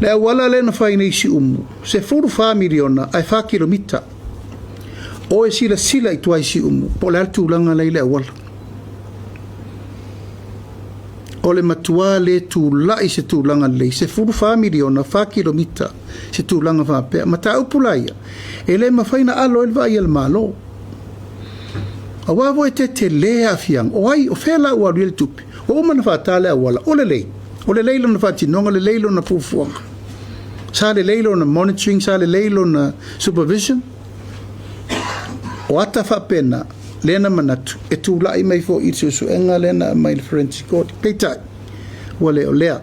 le auala lea na fai nei i Siumu, 14 miliona ae 4 kilomita. O e silasila i tua i Siumu, po o le a le tulaga la i le auala. O le matua le tulai se tulaga lelei, 14 miliona, 4 kilomita, se tulaga faapea. Mataupu la ia, e le mafai ona alo ai le vaai a le Malo. Aua foi e tetele aafiaga, o ai, o fea la ua alu i ai le tupe? Ua uma ona faata le auala, o lelei, o lelei lona faatinoga, lelei lona fuafuaga. Sa lelei lona monitoring, sa lelei lona supervision. O ata faapena, lea na manatu, e tulai mai foi i le suesuega lea na aumai i le Forensic Audit. Peitai, ua le o lea.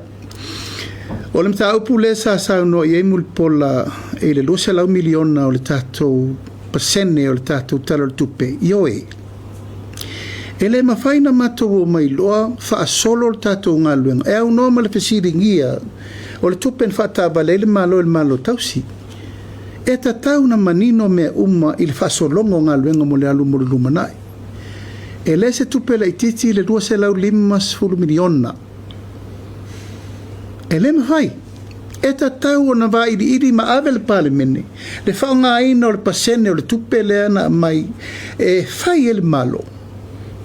O le mataupu lea sa saunoa i ai Mulipola i le 200 miliona o le tatou pasene o le tatou Tala o le Tupe, ioe, e le mafai ona matou omai loa faasolo le tatou galuega e aunoa ma le fesiligia o le tupe na faataavale ai le Malo i le Malo Tausi. E tatau ona manino mea uma i le faasologa o galuega mo le alu mo le lumanai. E le se tupe laitiiti le $250 miliona. E le mafai. E tatau ona vailiili ma ave le Palemene le faaaogaina o le pasene o le tupe lea na aumai e fai ai le Malo,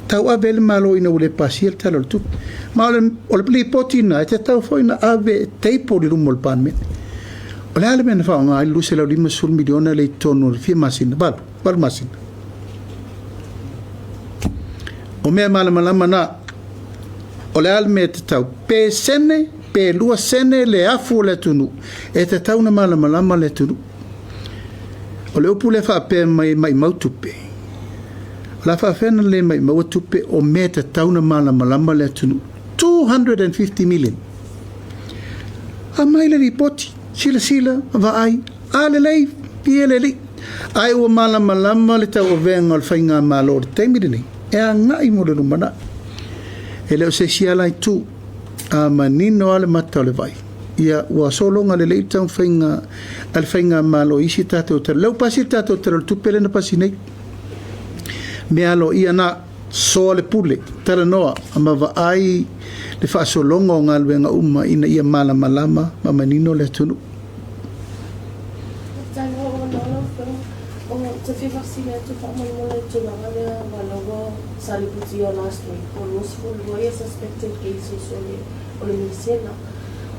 tauave ai le Malo ina ua le pasia le Tala o le Tupe. Ma o le, o le lipoti lena e tatau foi ona ave e table i luma o le Palemene. O le a le mea na faaaoga ai le $250 miliona lea i totonu o le fia masina, 8, 8 masina? O mea malamalama na. O le a le mea e tatau? Pe sene, pe 2 sene le afu o le atunuu, e tatau ona malamalama le atunuu. O le upu lea faapea mai e maimau tupe, o le a faafefea ona le maimaua tupe o mea e tatau ona malamalama le atunuu? 250 million. Aumai le lipoti, silasila, vaai, a lelei, pie le alii. Ae ua malamalama le tauavega o le faigamalo i le taimi lenei e agai mo le lumanai. E le o se isi ala itu, a manino lava le mata o le vai, ia ua sologa lelei le taumafaiga a le faigamalo i isi tatou tala. Lea ua pasi le tatou Tala o le Tupe lea na pasi nei. Mea aloaia na, soa le pule, talanoa ma vaai le faasologa o galuega uma ina ia malamalama ma manino le atunuu. Faafetai mo lou avanoa lau Afioga. Ou te fia faafesili atu faamolemole i le tulaga lea aua o lea ua sa lipotia last week ua 22 ia suspected cases o le o le misela.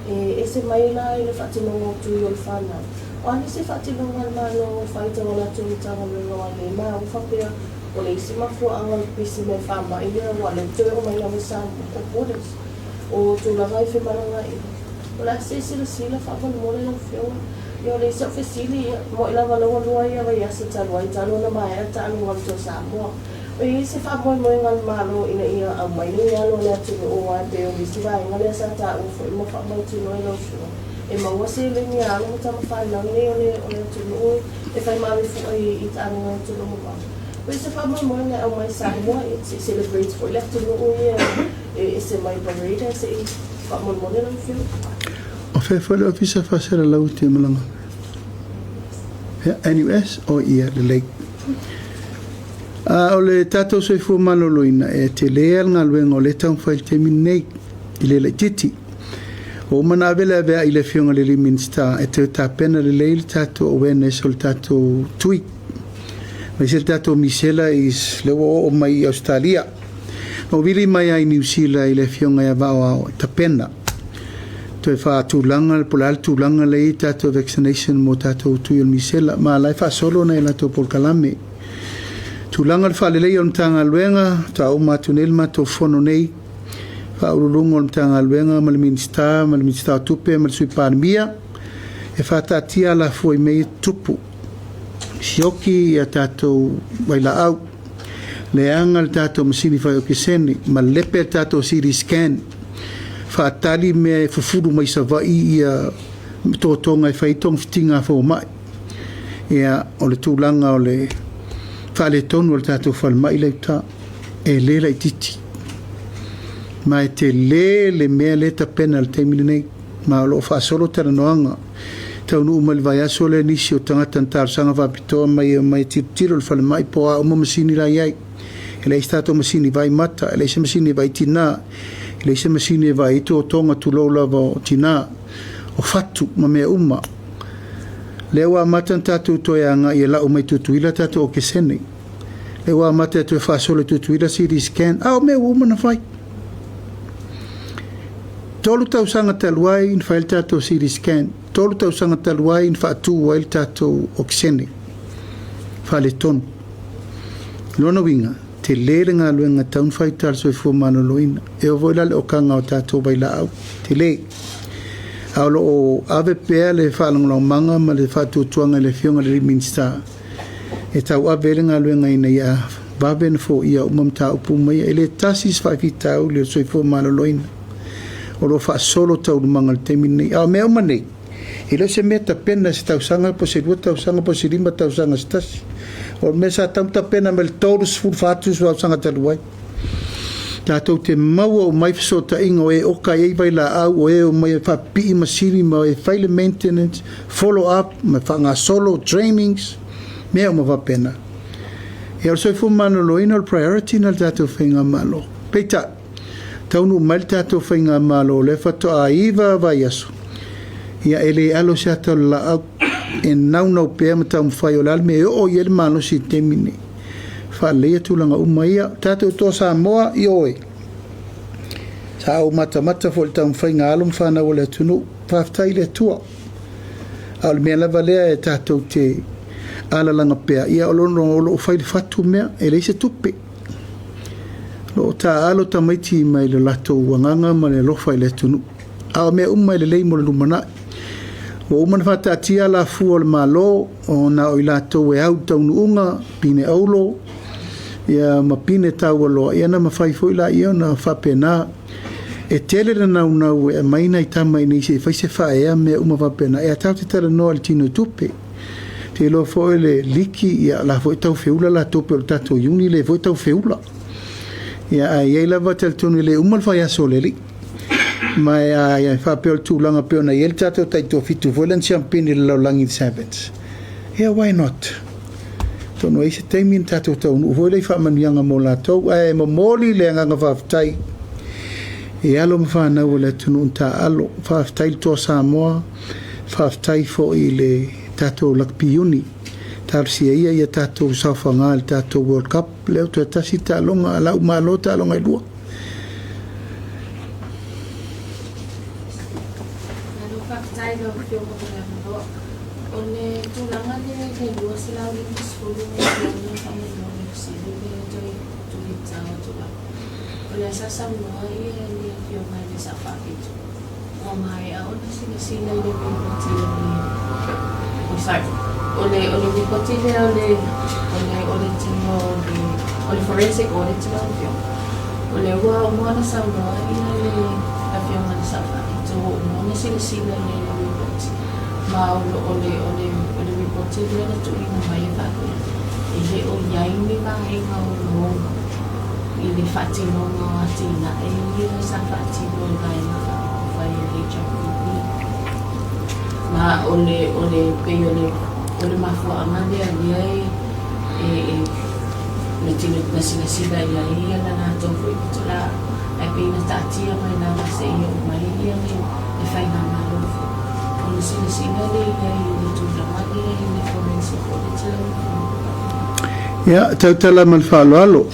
E ese mai la i le faatinoga o tui o le fanau. O a nisi faatinoga a le Malo o fai tau a latou Matagaluega o ai e maua faapea o le isi mafuaaga o le pipisi mai faamai lea aua o lea ua toe oo mai lava i Samoa o borders o tulaga i femalagaaiga. O le a se silasila faamolemole lau Afioga? Ia o le isi au fesili, ia, moe lava la ua lua ia vaiaso talu ai talu ona maea taaloga o le Toa Samoa. O i ai se faamoemoega a le Malo ina ia aumai nei alo a le atunuu aua e pei o le isi vaega lea sa taua foi ma faamautinoa e lau Afioga, e maua seleni a alo ma tama fanau nei o le o le atunuu e fai ma ave fua i taaloga a atunuu mamao. O i ai se faamoemoega e aumai i Samoa, ia, se i celebrate foi le atunuu ia e ese mai parade ae se i Faamolemole lau Afioga. O fea foi le Ofisa Faasalalau e te malaga? Ea, NUS? O ia, lelei. A o le tatou soifua maloloina, e tele lava le galuega o lea e taumafai i le taimi lenei, i le laitiiti. Ua uma ona ave le aveai i le Afioga i le alii Minisita e toe tapena lelei le tatou awareness o le tatou tui, aemaise le tatou misela is, lea ua oo mai i Ausetalia. Na ou vili mai ai i Niu Sila i le afioga ia Vaoao e tapena toe faatulaga po o le a le tulaga lea i ai tatou vaccination mo tatou tui o le misela ma la e faasolo nai a latou polokalame. Tulaga o le faaleleia o le Matagaluega, faatoa uma atu nei le matou fono nei, Faauluuluga o le Matagaluega ma le Minisita ma le Minisita o Tupe ma le Sui Palemia e faataatia alafua i mea ia e tutupu. Sioki a tatou vailaau. Leaga le tatou masini fai okesene, malepe le tatou CT scan, faatali mea e fufulu mai Savaii ia totoga e fai ai togafitiga a fomai. Ia, o le tulaga o le faaletonu o le tatou falemai la i uta, e le laitiiti. Ma e tele le mea lea e tapena i le taimi lenei, ma o lo o faasolo talanoaga. Taunuu mai le vaiaso lea nisi o tagata na talosaga faapitoa mai e omai e tilotilo i le falemai po o a uma masini la e i ai. E leai se tatou masini vaai mata, e leai se masini e vaai tina, e leai se masini e vaai ai totoga tulou lava o tina, o fatu ma mea uma. Lea ua amata ona tatou toe agai e lau mai Tutuila tatou okesene. Lea ua amata e toe faasolo i Tutuila CT scan, a o mea ua uma ona fai. 3 tausaga talu ai na fai ai le tatou CT scan, 3 tausaga talu ai na faatu ai le tatou okesene faaletonu. Lona uiga, tele le galuega e tatau ona fai i uta i le soifua maloloina. E oo foi la i le okaga o tatou vailaau, tele. A o lo o ave pea le faalagolagomaga ma le faatuatuaga i le Afioga i le Minisita e tauave ai le galuega ina ia vave ona foia uma mataupu uma ia. E le tasi se faafitauli o le soifua maloloina. O lo o faasolo taualumaga i le taimi lenei. A o mea uma nei, e le o se mea tapena i se tausaga po o se 2 tausaga po o se 5 tausaga se tasi. O le mea sa tatau ona tapena mai le 34 tausaga talu ai. Tatou te maua uma ai fesootaiga o e oka i ai vailaau, o e omai e faapipii masini ma e fai le maintenance, follow up ma faagasolo trainings, mea uma faapena. Ia, o le soifua maloloina o le priority na le tatou faigamalo. Peitai, taunuu mai le tatou faigamalo o lea faatoa 9 vaiaso, ia e le alo se ata o le laau e naunau pea ma taumafai o le a le mea e oo i ai le malosi i le taimi lenei. Faaleleia tulaga uma ia. Tatou Toa Samoa, ioe, sa ou matamata foi i le taumafaiga a alo ma fanau a le atunuu. Faafetai i le Atua. A o le mea lava lea e tatou te alalaga pea, ia o lo o fai i le fatu mea, e leai se tupe. O lo o taaalo tamaiti mai le latou agaga ma le alofa i le atunuu. A o mea uma e lelei mo le lumanai. Ua uma ona faataatia alafua o le Malo, ona o i latou e au i le taunuuga, pine auro, ia ma pine taualoa, ia na mafai foi laia ona faapena. E tele le naunau e aumai nai tama i inei se i fai se faaea mea uma faapena. Ia tatou te talanoa i le tino tupe. Te iloa foi le liki, ia la foi tau feula latou pei o le tatou iuni lea foi tau feula. Ia ae i ai lava talitonu e le uma le faiaso o le alii. Ma e a e faapea o le tulaga pei ona i ai le tatou taitoafitu foi lea na siampini i le lalolagi i le Sevens. Ia why not? Atonu e i ai se taimi ona tatou taunuu foi lea i faamanuiaga mo latou. Ae momoli le agaga faafetai i alo ma fanau o le atunuu na taaalo. Faafetai i le Toa Samoa, faafetai foi i le tatou Lakapi Iuni. Talosia ia ia tatou saofaga i le tatou World Cup. Lea ua toe tasi le taaloga a lau Malo taaloga e lua. Malo faafetai i lau Afioga mo le avanoa. O le tulaga lea i le 250 miliona faamolemole fesili lea e toe tuuitao atu lava. O lea sa saunoa ia le Afioga i le Sao Faapito, ua maea ona silasila i le ripoti o le oh sorry, o le o le ripoti lea o le o le audit-ina o le o le forensic audit lau Afioga. O lea ua uma ona saunoa ia le Afioga i le Sao Faapito ua uma ona silasila i le ripoti ma o le o le o le o le ripoti lea na tuuina mai e faapea e le o i ai ni vaega ogaoga i le faatinoga o atinae ia sa faatino e Vaega Faaupufai a le HRPP. Ma o le o le pei o le o le mafuaaga lea lea e e e na tino na silasila i ai ia la latou foi pitolaa ae pei na taatia mai lava seia oo mai ia le le faigamalo foi ona silasila lea i ai i le tulaga lea i le forensic audit lau Afioga. Ia, tautala ma le faaaloalo,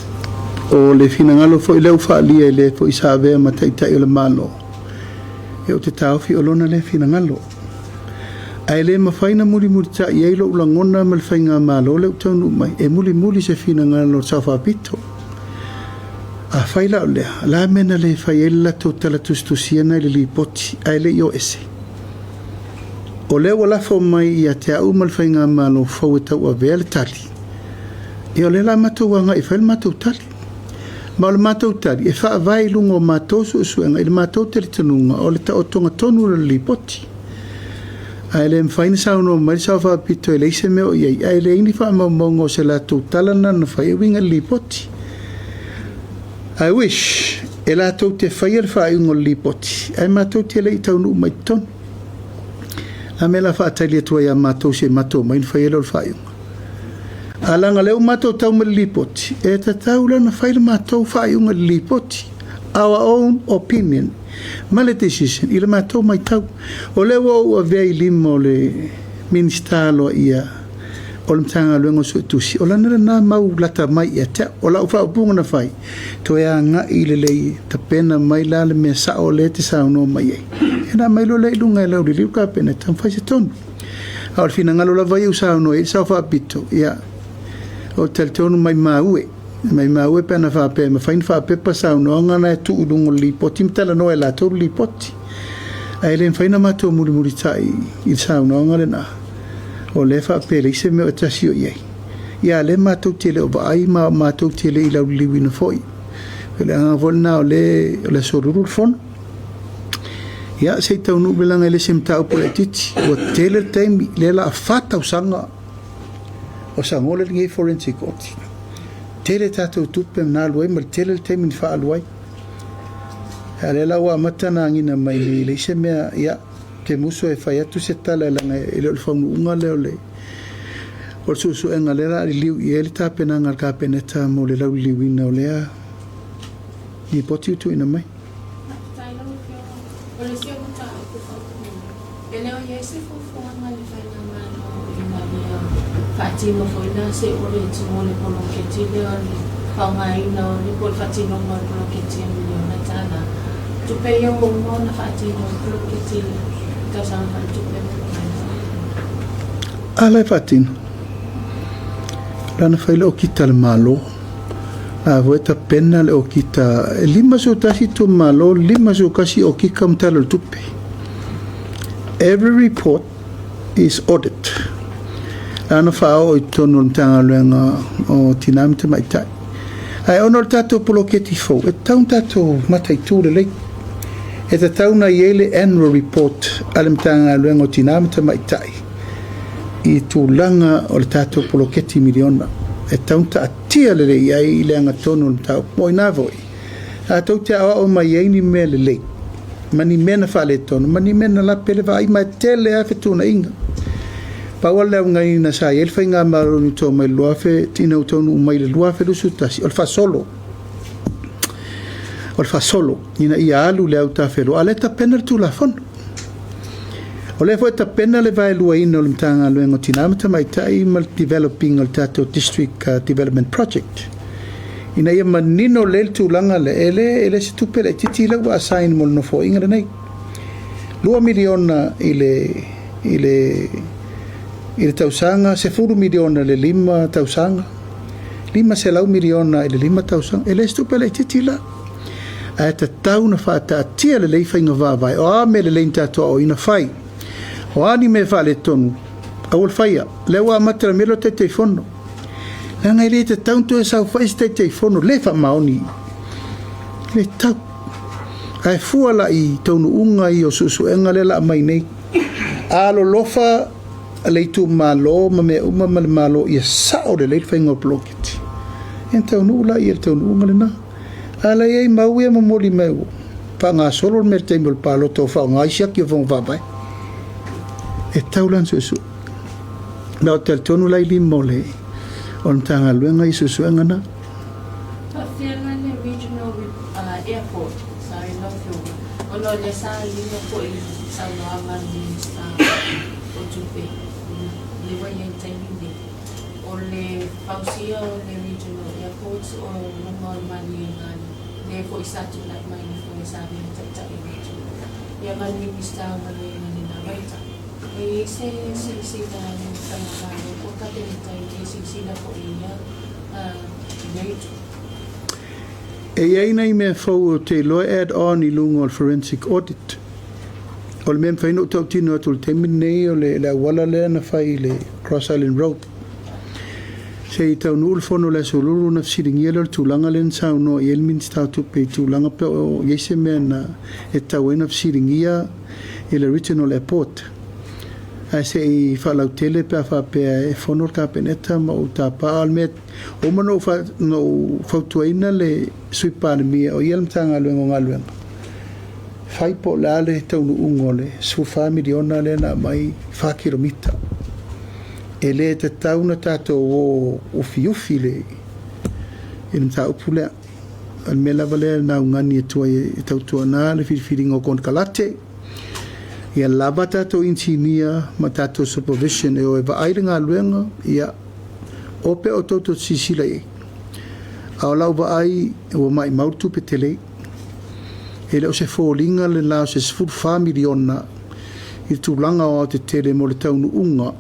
o le finagalo foi lea ua faaalia e le foi sa avea ma Taitai o le Malo, ia ou te taofi o lona lea finagalo. Ae le mafai na mulimulitai ai lou lagona ma le faigamalo lea ua taunuu mai, e mulimuli se finagalo o le Sao Faapito. Afai la o lea, o le a mea na le fai ai le latou tala tusitusiana i le lipoti ae le i o ese? O lea ua lafo mai ia te au ma le Faigamalo fou e tauavea le tali, ia o lea la matou agai e fai le matou tali. Ma o le matou tali, e faavae i luga o matou suesuega i le matou talitonuga o le taotoga tonu o le lipoti. Ae le mafai ona saunoa mai le Sao Faapito e leai se mea o i ai, ae leai ni faamaumauga o se latou tala lena na fai e uiga i le lipoti. I wish e latou te faia le faaiuga o le lipoti, ae matou te le i taunuu mai i totonu. A mea la faatali atu ai ia matou se i matou omai ona fai ai lea o le faaiuga. A leaga o lea ua matou tau mai le lipoti, e tatau la ona fai le matou faaiuga i le lipoti, our own opinion, ma le decision i le matou matau. O lea ua ou avea i lima o le Minisita aloaia o le Matagaluega o Suetusi, o lana lena mau lata mai ia te au. O lau faaupuga na fai, toe agai lelei, tapena mai la le mea sao lea e te saunoa mai ai. Ona aumai loa lea i luga e lauliliu le Kapeneta ma fai se tonu. A o le finagalo lava ia ua saunoa i ai le Sao Faapito, ia, ou te talitonu maimau e, maimau e pe ana faapea e mafai ona faapepa saunoaga na e tuu i luga o le lipoti ma talanoa e latou le lipoti. Ae le mafai ona matou mulimulitai i le saunoaga lena, o lea e faapea e leai se mea o e tasi o i ai. Ia a lea matou te le o vaai ma matou te le i lauliliuina foi. O le agaga foi lena o lea o le aso Lulu le fono. Ia, se i taunuu mai leaga e le o se mataupu laitiiti, ua tele le taimi, lea o le a fa tausaga o sagola lenei forensic audit. Tele tatou tupe na alu ai ma le tele le taimi na faaalu ai. A o lea la ua amata ona agiga mai nei e leai se mea, ia, ou te musu e fai atu se tala leaga e le o le faunuuga lea o le o le suesuega lea o le a liliu i ai le tapenaga a le Kapeneta mo le lauliliuina o lea lipoti ua tuuina mai. Faafetai lau Afioga. O le isi o mataupu faamolemole, e le o i ai se fuafuaga a le Faigamalo ina ia faatino foi la se audit mo le poloketi lea o le faaaogaina o le po o le faatinoga o le poloketi e miliona tala. Tupe ia ua uma ona faatino ai le poloketi i le tausaga faaletupe ua mavae. A la e faatino. Lana fai le okita a le Malo. A foi e tapena le okita e 51 itumalo, 51 okika ma Tala o le Tupe. Every report is audit. Lana faaoo i totonu o le Matagaluega o Tina ma Tamaitai. Ae ona o le tatou poloketi fou, e tatau ona tatou mataitu lelei. E tatau ona i ai le annual report a le Matagaluega o Tina ma Tamaitai i tulaga o le tatou poloketi miliona. E tatau ona taatia lelei i ai le agatonu o le mataupu. O i ina foi, tatou te aoao mai ai ni mea lelei, ma ni mea na faaletonu, ma ni mea na lape le vaai, ma e tele lava fetuunaiga. Pau lava le augaiina sa i ai le faigamalo ina ua mai le 2000, ina ua taunuu mai i le 2021, o le faasolo. O le faasolo ina ia alu le autafeloa, a o lea e tapena le Tulafono. O lea foi e tapena le vaeluaina o le Matagaluega o Tina ma Tamaitai ma le developing o le tatou District Development Project ina ia manino lelei le tulaga lea, e le, e le se tupe laitiiti lea ua assign mo le nofoaiga lenei. 2 miliona i le, i le, i le tausaga, 10 miliona i le 5 tausaga, 500 miliona i le 5 tausaga, e le se tupe laitiiti la. Ae tatau ona faataatia lelei faiga faavae, o a mea lelei na tatou aoaoina fai, o a ni mea faaletonu, aua le faia. O lea ua amata le mea lea o le Taitaifono. Leaga e le tatau ona toe saofai se Taitaifono le faamaoni. E le tatau. Ae fua la i taunuuga ia o suesuega lea o le a aumai nei. Alolofa le itumalo ma mea uma ma le Malo ia sao lelei le faiga o le poloketi. Ia ona taunuu lea i le taunuuga lena. A la e i ai mau ia momoli mai ua faagasolo le mea i le taimi o le palota ua faaaoga ai siaki o Fono Faavae. E tatau la ona suesue. Ma ou te talitonu la i lima o le o le Matagaluega i suesuega na. Faafefea la le Regional Airport, sorry lau Afioga, ona o lea sa alia foi i saunoaga a le Minisita o Tupe lea ua i ai i le taimi lenei. O le fausia o le Regional Airport o luga o le maliega lea foi sa tulai mai le foe sa avea ma taitai o le atunuu ia ma le Minisita o Galuega i lena vaitau. E i ai se silasila a le Faigamalo po o Kapeneta i le silasila foi i ia mea itu? E i ai nai mea fou ou te iloa e add on i luga o le forensic audit. O le mea e mafai ona ou tautino atu i le taimi lenei o le auala lea na fai i le Cross Island Road. Se i taunuu le fono i le Aso Lulu ona fesiligia lea o le tulaga lea na saunoa i ai le Minisita o Tupe i tulaga pe o i ai se mea na e tatau ai ona fesiligia i le Regional Airport. Ae se i faalautele pe a faapea e fono le Kapeneta ma ou tapa. A o le mea ua uma ona ou fautuaina le Sui Palemia o ia le Matagaluega o Galuega, fai po o le a le taunuuga o le $14 miliona lea na aumai 4 kilomita. E le tatau ona tatou o ufiufi i le mataupu lea. O le mea lava lea na augani atu ai e tautuana le filifiliga o konekarate, ia lava tatou inisinia ma tatou supervision e o e vaai le galuega, ia o pea outou tou te silasila i ai. A o lau vaai ua maumau le tupe tele. E le o se foliga le la o se $14 miliona i le tulaga aoaotetele mo le taunuuga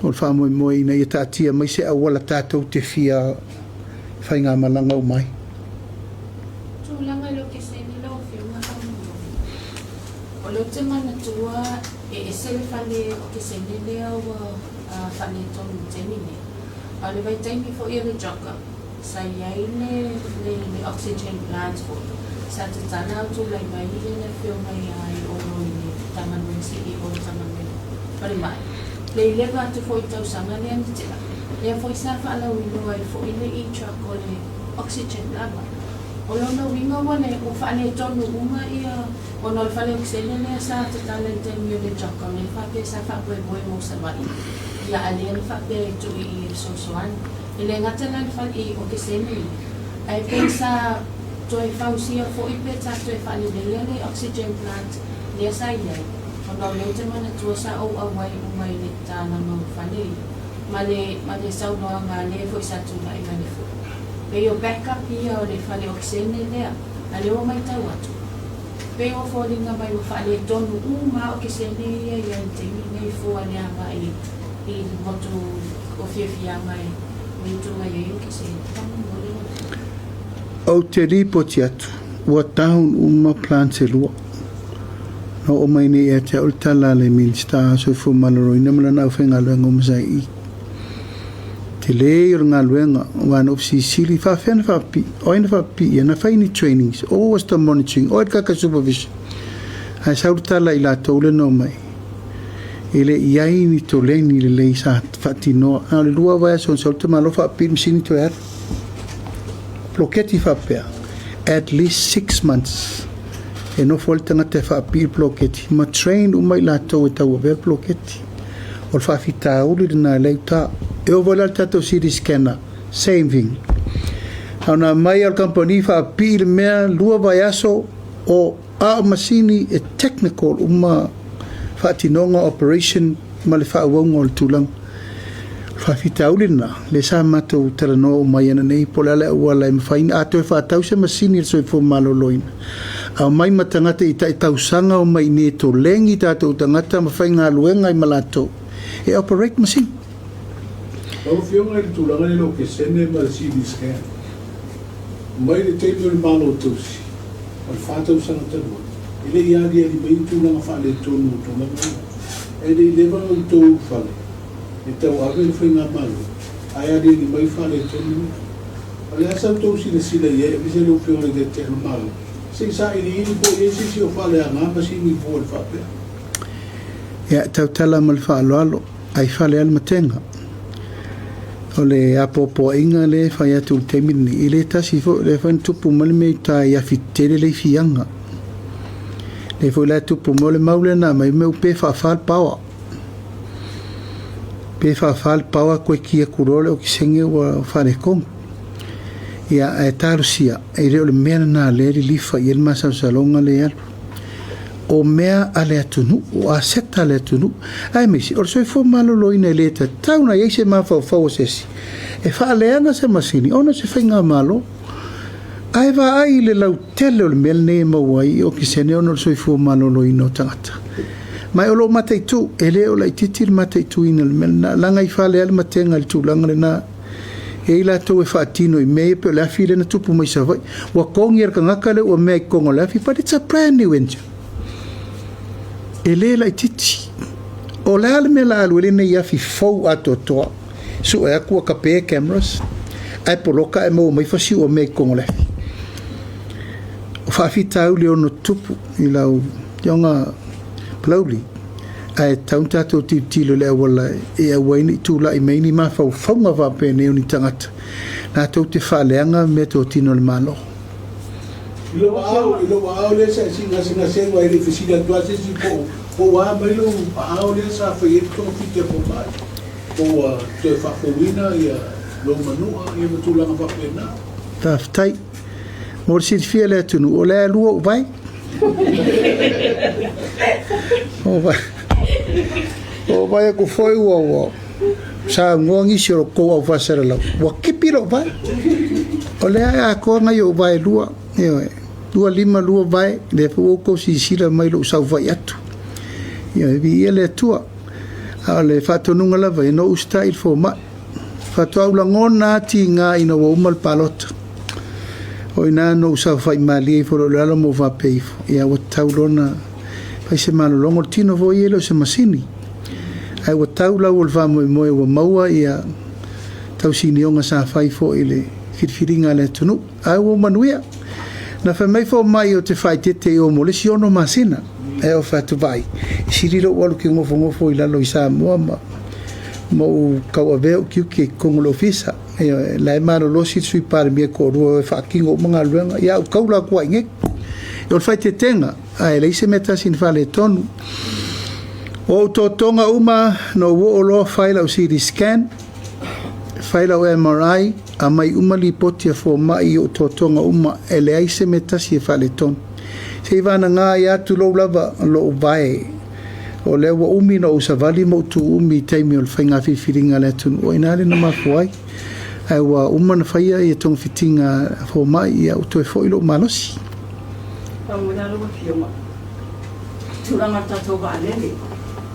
o le faamoemoe ina ia taatia mai se auala tatou te fia faigamalaga uma ai. Tulaga i le okesene lau Afioga faamolemole. O lea ou te manatua e ese le fale okesene lea ua faaletonu i le taimi nei. A o le vaitaimi foi o le Jocker, sa i ai le oxygen plant foi. Sa tatala a o tulai mai le Afioga ia Aiono i le Matagaluega CEO o le Matagaluega Falemai. Le 11 atu foi i tausaga lea na tea, lea foi sa faalauiloa ai foi le e-truck o le oxygen lava. O lona uiga ua le ua faaletonu uma ia ona o le fale okesene lea sa tatala i le taimi o le truck o lea faapea sa faamoemoe mo Savaii ia a lea na faapea e tuu i i e fesoasoani. E le gata la i le fale i okesene ia, ae pei sa toe fausia foi pe sa toe faaleleia le oxygen plant lea sa i ai, ona o lea ou te manatua sa ou auai uma i le tatalaga o fale ia, ma le ma le saunoaga a le foi sa tulai mai le foi. Pei o backup ia o le fale okesene lea, a lea ua maitau atu, pei ua foliga mai ua faaletonu uma lava okesene ia i ai i le taimi lenei fua le agai i le motu o fiafiaga e mutu mai ai okesene. Faamolemole lau Afioga. Ou te lipoti atu, ua down uma plants e lua. Na oo mai nei ia te au le tala a le Minisita o Soifua Maloloina ma lana aufaigaluega uma sa i i. Tele o le galuega, aua na ou fesilisili, faafefea na faapipii? O ai na faapipii ia? Na fai ni trainings? Or was the monitoring? O ai le kaka supervision? Ae sau le tala i latou lea na omai, e le i ai ni toleni lelei sa faatinoa. Na o le 2 vaiaso na sau le tamaloa faapipii le masini toe alu. Poloketi faapea, at least 6 months e nofo ai le tagata e faapipii le poloketi ma train uma i latou e tauavea le poloketi. O le faafitauli lena e le uta. E oo foi la i le tatou CT scanner, same thing. A ona aumai lava o le kamupani faapipii le mea 2 vaiaso o a o masini e technical uma faatinoga operation ma le faaauauga o le tulaga. O le faafitauli lena, lea sa matou talanoa uma ai ananei po o le a le auala e mafai ona a toe faatau se masini a le Soifua Maloloina, aumai ma tagata i tai tausaga omai i inei e tolegi tatou tagata ma faigaluega ai ma latou e operate masini. Lau Afioga i le tulaga lea i le okesene ma le CT scan, mai le taimi o le Malo Tausi, o le 4 tausaga talu ai, e le i aliali mai ni tulaga faaletonu o tulaga ia. E le i leva ona outou ulufale e tauave le faigamalo, ae aliali mai faaletonu ia. O le a sa outou silasila i ai aemaise lau Afioga i le Taitai o le Malo, se i sailiili po o i ai se isi o faaleaga masini fua i le faapea? Ia, tautala ma le faaaloalo, ai fale lava le matega. O le apoapoaiga lea e fai atu i le taimi lenei, e le tasi foi, o lea foi na tupu mai le mea i uta i Afi Tetele le ifiaga. Lea foi la e tupu mai, o le mau lea na aumai, mea ua pe faafa le paoa. Pe faafa le paoa koe ki atu loa le okesene ua faaletonu. Ia, ae talosia, e le o le mea lena lea e lilifa i ai le masalosaloga lea e alu. O mea a le atunuu, o aseta a le atunuu, aemaise o le soifua maloloina e le tatau ona i ai se mafaufau o se isi e faaleaga se masini ona o se faigamalo. Ae vaai i le lautele o le mea lenei e maua ai i okesene ona o le soifua maloloina o tagata. Ma o lo o mataitu, e le o laitiiti le mataituina o le mea lena, leaga i fale lava le matega i le tulaga lena. E i ai latou e faatino i mea ia pei o le afi lea na tupu mai Savaii. Ua togi e le tagata lea ua mea i totonu o le afi, but it's a brand new engine. E le laitiiti. O le a le mea o le a alu ai lenei afi fou atoatoa, sue atu ua tape cameras, ae poloka ae maua mai fasiu o mea i totonu o le afi. O faafitauli e ono tutupu i lau afioga Palauli, ae tatau ona tatou tilotilo i le auala e aua ai ne i tulai mai ni mafaufauga faapenei o ni tagata latou te faaleaga meatotino a le Malo. I lou aao, i lou aao lea sa e siigasegasega ai, e le i fesili atu lava se isi po ua a mai lou aao lea sa fai ai le togafiti a fomai, po ua toe faafouina lou manua ma tulaga faapena. Faafetai. Mo le silafia e le atunuu, o lea e lua ou vae. O vae aku foi ua saunoa nisi o tou au faasalalau, ua kipi lou vae. O lea e atoa nai ou vae e lua, ioe, lua lima lua vae, lea foi ua outou silasila mai i lou saofai atu. Ioe, viia le Atua. A o le faatonuga lava ia, na ou usitai i le fomai. Faatoa ou lagona lava tiga ina ua uma le palota. O i ina na ou saofai malie ifo loa i lalo ma ou faapea ifo, ia ua tatau loa ona fai se malologa. O le tino foi ia e le o se masini. Ae ua tau lau o le faamoemoe ua maua ia tausinioga sa fai foi i le filifiliga a le atunuu. Ae ua manuia. Na fai mai fomai ou te faaeteete i o mo le isi ono masina. Ae ou fai atu, Vaai, e sili lou alu ki gofogofo i lalo i Samoa ma ma ou tauavea ou tiute i totonu o le ofisa. Ioe, la e malolosi le Sui Palemia e toalua e o e faatino uma galuega, ia ae ou taula atu lava i inei. O le faaeteetega, ae leai se mea e tasi na faaletonu. O ou totoga uma, na ou oo loa fai lau CT scan, fai lau MRI, aumai uma lipoti a fomai i ou totoga uma, e leai se mea e tasi e faaletonu. Se i vagana ai atu lou lava lou vae, o lea ua umi ona ou savali ma ou tuumi i taimi o le faiga filifiliga a le atunuu, o i ina lea na mafua ai. Ae ua uma ona faia ia togafitiga a fomai, ia ua toe foi lou malosi. Faamanuia lau Afioga i tulaga o le tatou vaalele,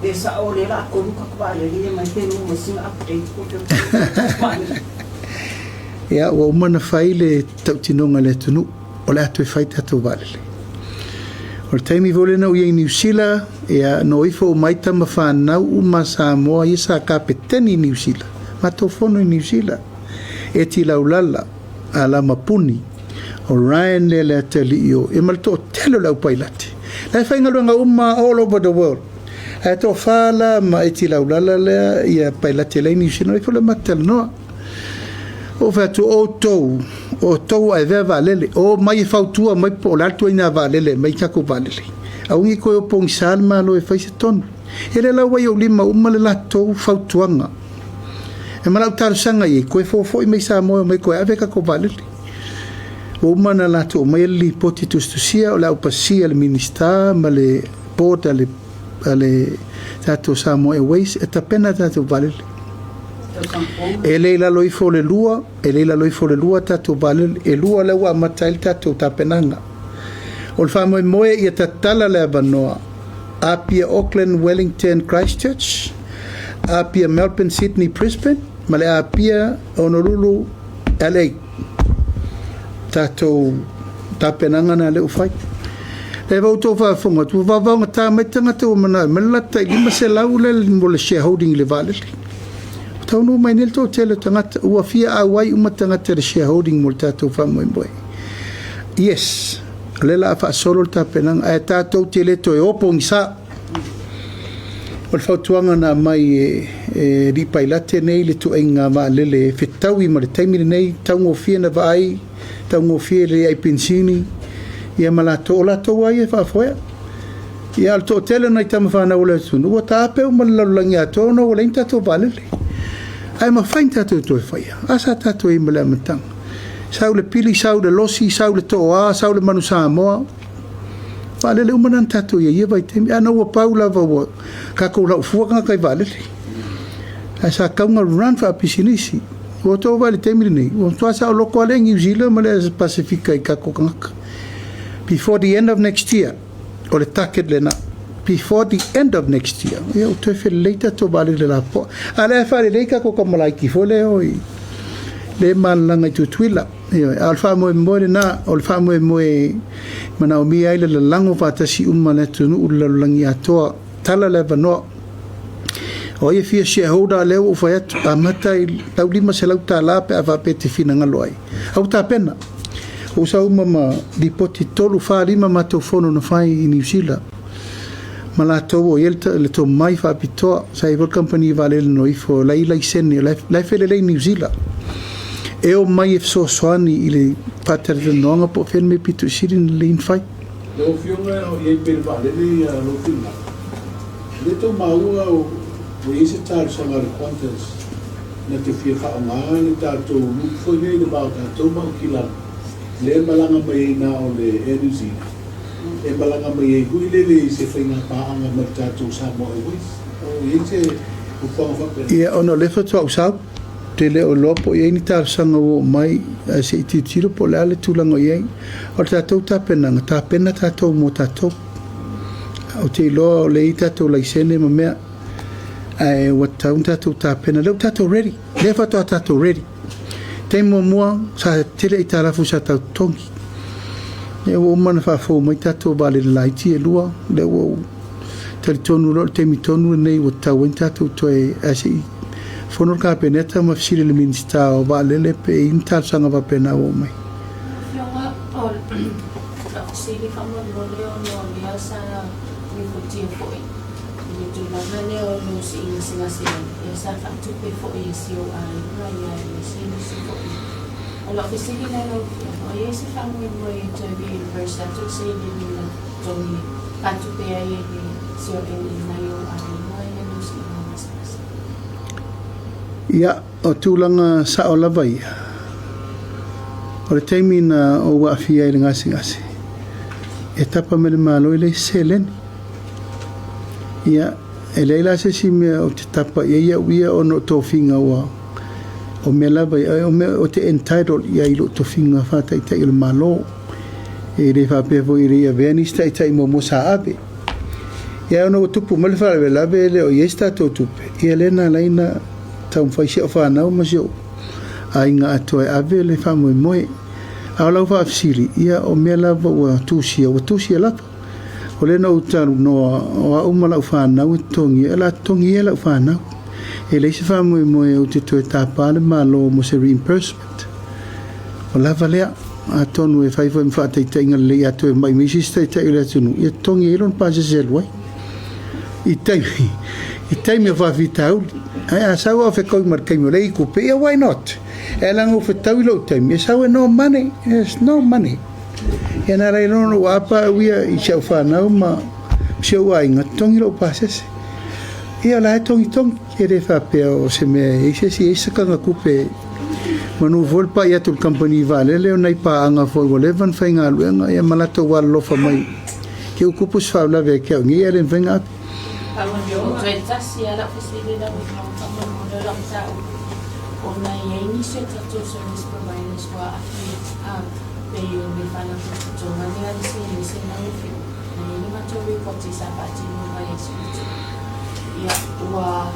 pe sao o lea o le a kolu tatou vaalele ia mai pe maua mai sina update po o fea tatou vaalele. Ia, ua uma ona fai le tautinoga i le atunuu, o le a toe fai tatou vaalele. O le taimi foi lea na ou i ai i Niu Sila, ia, na o ifo uma ai tama fanau uma a Samoa ia sa kapeteni i Niu Sila, matou fono i Niu Sila, Eti Laulala, Alama Puni, o Ryan lea le atalii o, ia ma le toatele o le aupailate. La e faigaluega uma all over the world. Ae toafa la ma Eti Laulala lea ia pailate la i Niu Sila, na ifo lea matou talanoa. Ou fai atu, o outou, o outou ua avea vaalele, o mai e fautua mai po o le a le ituaiga vaalele e aumai tatou vaalele. Aua ne i toe o pogisa le Malo e fai se tonu. Ia lea la ua i ou lima uma le latou fautuaga. E ma lau talosaga i ai, toe fofo'i mai Samoa e omai toe ave tatou vaalele. Ua uma ona latou aumaia le lipoti tusitusia o le a ou pasia e le Minisita ma le Board a le, a le tatou Samoa Airways e tapena tatou vaalele. E le i lalo ifo o le lua, e le i lalo ifo o le lua tatou vaalele, e lua lea ua amata ai le tatou tapenaga. O le faamoemoe ia tatala le avanoa Apia Auckland Wellington Christchurch, Apia Melbourne Sydney Brisbane ma le Apia Honolulu LA. Tatou tapenaga na lea ua fai. Lea ua outou faafofoga atu, ua vaovaogata mai tagata ua manao e aumai le latou tai 500 lea mo le shareholding i le vaalele. Ua taunuu mai nei le toatele o tagata, ua fia auai uma tagata i le shareholding mo le tatou faamoemoe. Yes, o lea o le a faasolo le tapenaga, ae tatou te le toe o pogisa. O le fautuaga na aumai e, e Alii Pailate nei le tuaiga vaalele e fetaui ma le taimi lenei, taugofie na vaai, taugofie le ai penisini, ia ma latou, o latou lava ia e faafoea. Ia, a o le toatele o nai tama fanau o le atunuu, ua taape uma le lalolagi atoa ona ua leai ni tatou vaalele. Ae mafai ona tatou toe faia. A sa tatou i ai ma le amataga. Sau le pili, sau le losi, sau le tooa, sau le manu Samoa. Vaalele uma na na tatou i ai i ia vaitaimi. Ae na ua pau lava ua tatou laufua tagata i vaalele. Ae sa tatau ona run faapisinisi. Ua outou vaai i le taimi lenei, ua matua saoloto lava le New Zealand ma le Pasefika i tatou tagata. Before the end of next year, o le target lena. Before the end of next year, ia ua toe felelei tatou vaalele lapoa. A o lea e faalelei tatou tamalaiti foi lea oi le malalaga i Tutuila. Ioe, a o le faamoemoe lena, o le faamoemoe e manaomia ai le lalago faatasi uma a le atunuu i le lalolagi atoa. Tala le avanoa. O ai e fia shareholder, lea ua ou fai atu, amata i lau $500 pe a faapea e te finagalo ai. A ua tapena. Ua ou sau uma ma lipoti 3, 4, 5 matou fono na fai i Niu Sila ma latou o i ai le tomai faapitoa. Sa i ai foi le kamupani vaalele na ifo, la e i ai laisene, la e felelei i Niu Sila. E omai e fesoasoani i le faatalatalanoaga po o fea le mea pito i sili ona lelei ona fai. Lau Afioga o i ai pea i le vaalele ia lou finagalo, e le tau maua ua i ai se talosaga a le Qantas na te fia faaaoga le tatou route foi lea i le va o tatou ma Aukilani lea e malaga mai ai na o le Air New Zealand e malaga mai ai foi lele i se faiga paaga ma le tatou Samoa Airways. O i ai se fuafuaga faapena? Ia, ona o lea faatoa ou sau, ou te le o iloa po o i ai ni talosaga ua oo mai, ae se i tilotilo po o le a le tulaga o i ai. O le tatou tapenaga, tapena tatou mo tatou. Ou te iloa o lea e i ai tatou laisene ma mea, ae ua tatau ona tatou tapena. O lea ua tatou ready, lea faatoa tatou ready. Taimi muamua, sa tele aitalafu sa tau totogi. Lea ua uma ona faafou mai tatou vaalele laiti e lua, lea ua ou talitonu loa o le taimi tonu lenei ua tatau ai ona tatou toe, ae se i fono le Kapeneta ma fesili i le Minisita o Vaalele pe i ai ni talosaga faapena ua oo mai. Lau Afioga, o fesili faamolemole ona o lea sa lipotia foi i le tulaga lea o lo o sii gasegase ai, ia sa faatupe foi e si ou aiga ia aemaise nisi foi. O lau fesili la lau Afioga, o i ai se faamoemoe e toe reimburse atu le seleni na totogi faatupe ai e le CON nai ou aiga ia lo siiga gasegase? Ia, o tulaga sao lava ia, o le taimi na ou aafia ai i le gasegase, e tapa mai le Malo e leai se seleni. Ia, e leai la se isi mea ou te tapa i ai au ia ona o tofiga ua, o mea lava ia, o mea ou te entitled i ai i lou tofiga faa-Taitai o le Malo. E le faapea foi e le i avea nisi taitai muamua sa ave. Ia ona ua tupu mai le faalavelave e le o i ai se tatou tupe, ia lea na ala ai ona taumafai si au fanau ma si ou aiga atoa e ave le faamoemoe. A o lau faafesili, ia o mea lava ua tusia, ua tusia lava. O lea na ou talanoa, o au ma lau fanau e totogia, o le a totogia e lau fanau. E leai se faamoemoe ou te toe tapa le Malo mo se reimbursement. Ua lava lea. Atonu e fai foi ma faataitaiga lelei a toe mai mai se isi taitai o le atunuu, ia totogi ai lona pasese e alu ai. I taimi, i taimi o faafitauli. Ae a sau a o fetaui ma le taimi o lea i tupe, ia why not? E ala ona ou fetau i lou taimi, e sau e no money, there's no money. Ia na ala ai loa ona ou apa au ia i si au fanau ma si ou aiga, totogi lou pasese. Ia o la e togitogi, e le faapea o se mea e i ai se isi, e i ai se sakaga tupe Manu foi le pai atu i le kamupani vaalele o nai paaga foi ua leva ona faigaluega ia ma latou alolofa mai ke u kupu se faalavelave ia te au nei ae le mafai ona ave. O toe tasi lava lau fesili lau Afioga faamolemole o lau mataupu ona e i ai nisi o tatou service providers ua aafia a pei o le Faalapotopotoga lea a le Selese lau Afioga na i ai le matou report sa faatino mai e Spiti ia ua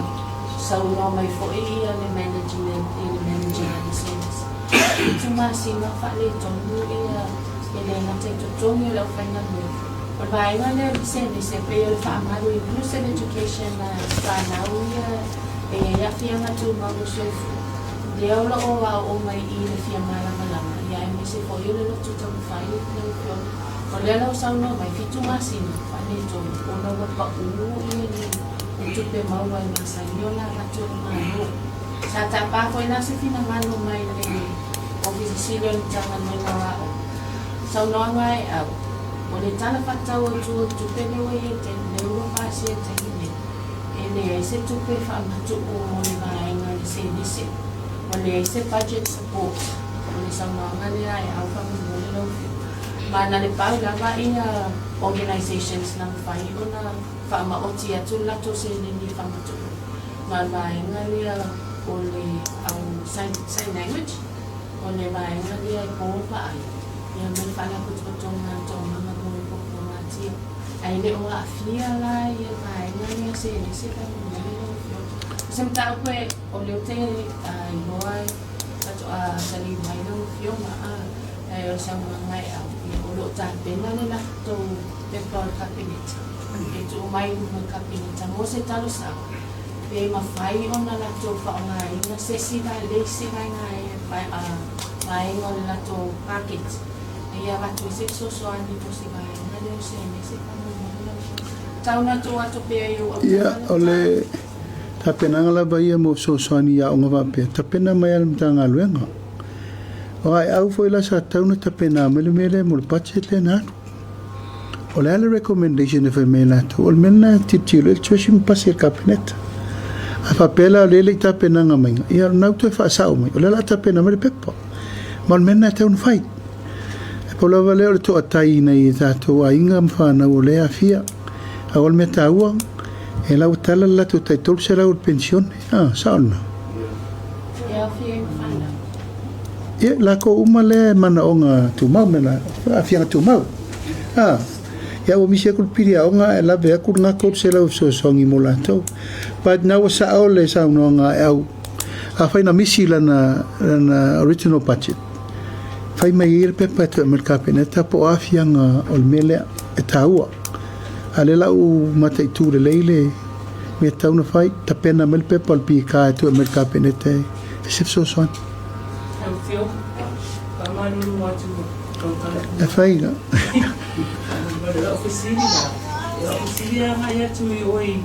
Saunoa mai foi ia le management i le manager a le service. 7 masina faaletonu ia e le gata i totogi o le aufaigaluega. O le vaega lea o le service e pei o le faamalu inclusive education a fanau ia e i ai aafiaga tumau o le soifua. Lea o lo o aooga mai i le fia malamalama ia aemaise foi o le loto taumafai lau Afioga. O lea la ua saunoa mai 7 masina faaletonu ona ua pau ia le O tupe maua e masani ona avatu e le Malo. Sa tapa foi la se finagalo mai le Ofisa Sili o le Matagaluega o Aoga. Saunoaga e au, o le tala faatatau autu o le tupe lea ua i ai taimi, lea ua pasia i le taimi nei, e leai se tupe faamatuu mo le vaega i le selese. Ua leai se budget support. O le saunoaga lea e au faamolemole lau Afioga. Ma na le pau lava ia organisations na mafai ona faamaoti atu le latou seleni i faamatuuina ma le vaega lea o le au sign, sign language, o le vaega lea e po le vaai, ia ma le faalapotopotoga a le Toomaga mo le Popolagatia. Ae le o aafia la ia vaega lea seleni se faamolemole lau Afioga. O se mataupu e, o lea ou te iloa faatoa taliu mai lau Afioga, a, ae o le saunoaga e au, ia o lo o tapena le latou pepa o le Kapeneta e tuu mai i luma o le Kapeneta mo se talosaga pe mafai ona latou faaaogaina se isi le isi vaega vaega o le latou paketi ina ia avatu ai se fesoasoani mo se vaega lea o seleni se faamoemoe lau Afioga. Tau na tuu atu pea i ou Ia, autafa o lau le mataupu. tapenaga lava ia mo fesoasoani i aoga faapea, tapena mai lava e le Matagaluega. O aeau foi la sa tatau ona tapena mai le mea lea mo le budget lea na alu. O le a le recommendation e fai mai e latou? O le mea lena e tilotilo i ai le Treasury ma pasi e le Kapeneta. A faapea la o lea e le i tapenaga maiga, ia o lena ua toe faasao mai, o lea o le a tapena mai le pepa. Ma o le mea lena e tatau ona fai. E pau lava lea o le toatai i nai o tatou aiga ma fanau o lea e aafia. A o le mea taua, e la ua tala le latou tai 300 o le penisione. Ah, sao lena? E aofia ai ma fanau. Ia, lakou uma lea e manaoga tumau, me la, aafiaga tumau. Ah, ia ua misi aku le pili aoga ae lave aku lena 300 e fesoasoani mo latou. But na ua sao le saunoaga a Eau, afai na misi lana, lana original budget, fai mai ai le pepa e toe aumai i le Kapeneta po o aafiaga o le mea lea e taua. A lea la ua mataitu lelei le mea e tatau ona fai, tapena mai le pepa o le PK e toe aumai i le Kapeneta e se fesoasoani. Lau Afioga, faamalulu atu lau tala. E faiga. O lau fesili la, o lau fesili e agai atu i oe i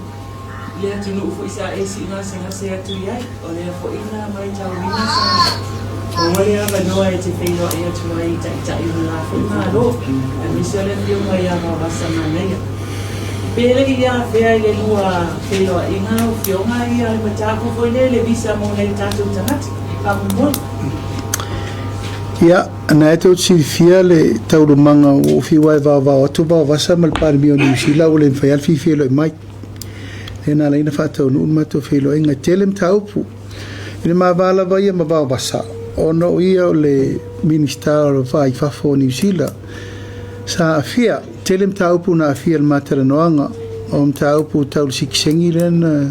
le atunuu foi sa e siigasegase atu i ai. O lea foi na matauina sa maua le avanoa e te feiloai atu ai i taitai o le la foi Malo, aemaise o le Afioga ia Vaovasa Manaia. Pe le i afea i le lua feiloaiga lau Afioga ia le mataupu foi lea i le visa mo nai o tatou tagata? Faamolemole. Ia, na e tou te silafia le taualumaga ua ou fiu lava e vaovao atu Vaovasa ma le Palemia o Niu Sila ua le mafai lava le fia feiloai mai. Lea na ala ai ona faataunuu le matou feiloaiga. E tele mataupu i le ma va lava ia ma Vaovasa ona o ia o le Minisita o le Va i Fafo o Niu Sila sa aafia. Tele mataupu na aafia i le ma talanoaga, o mataupu tau le sitiseni lea na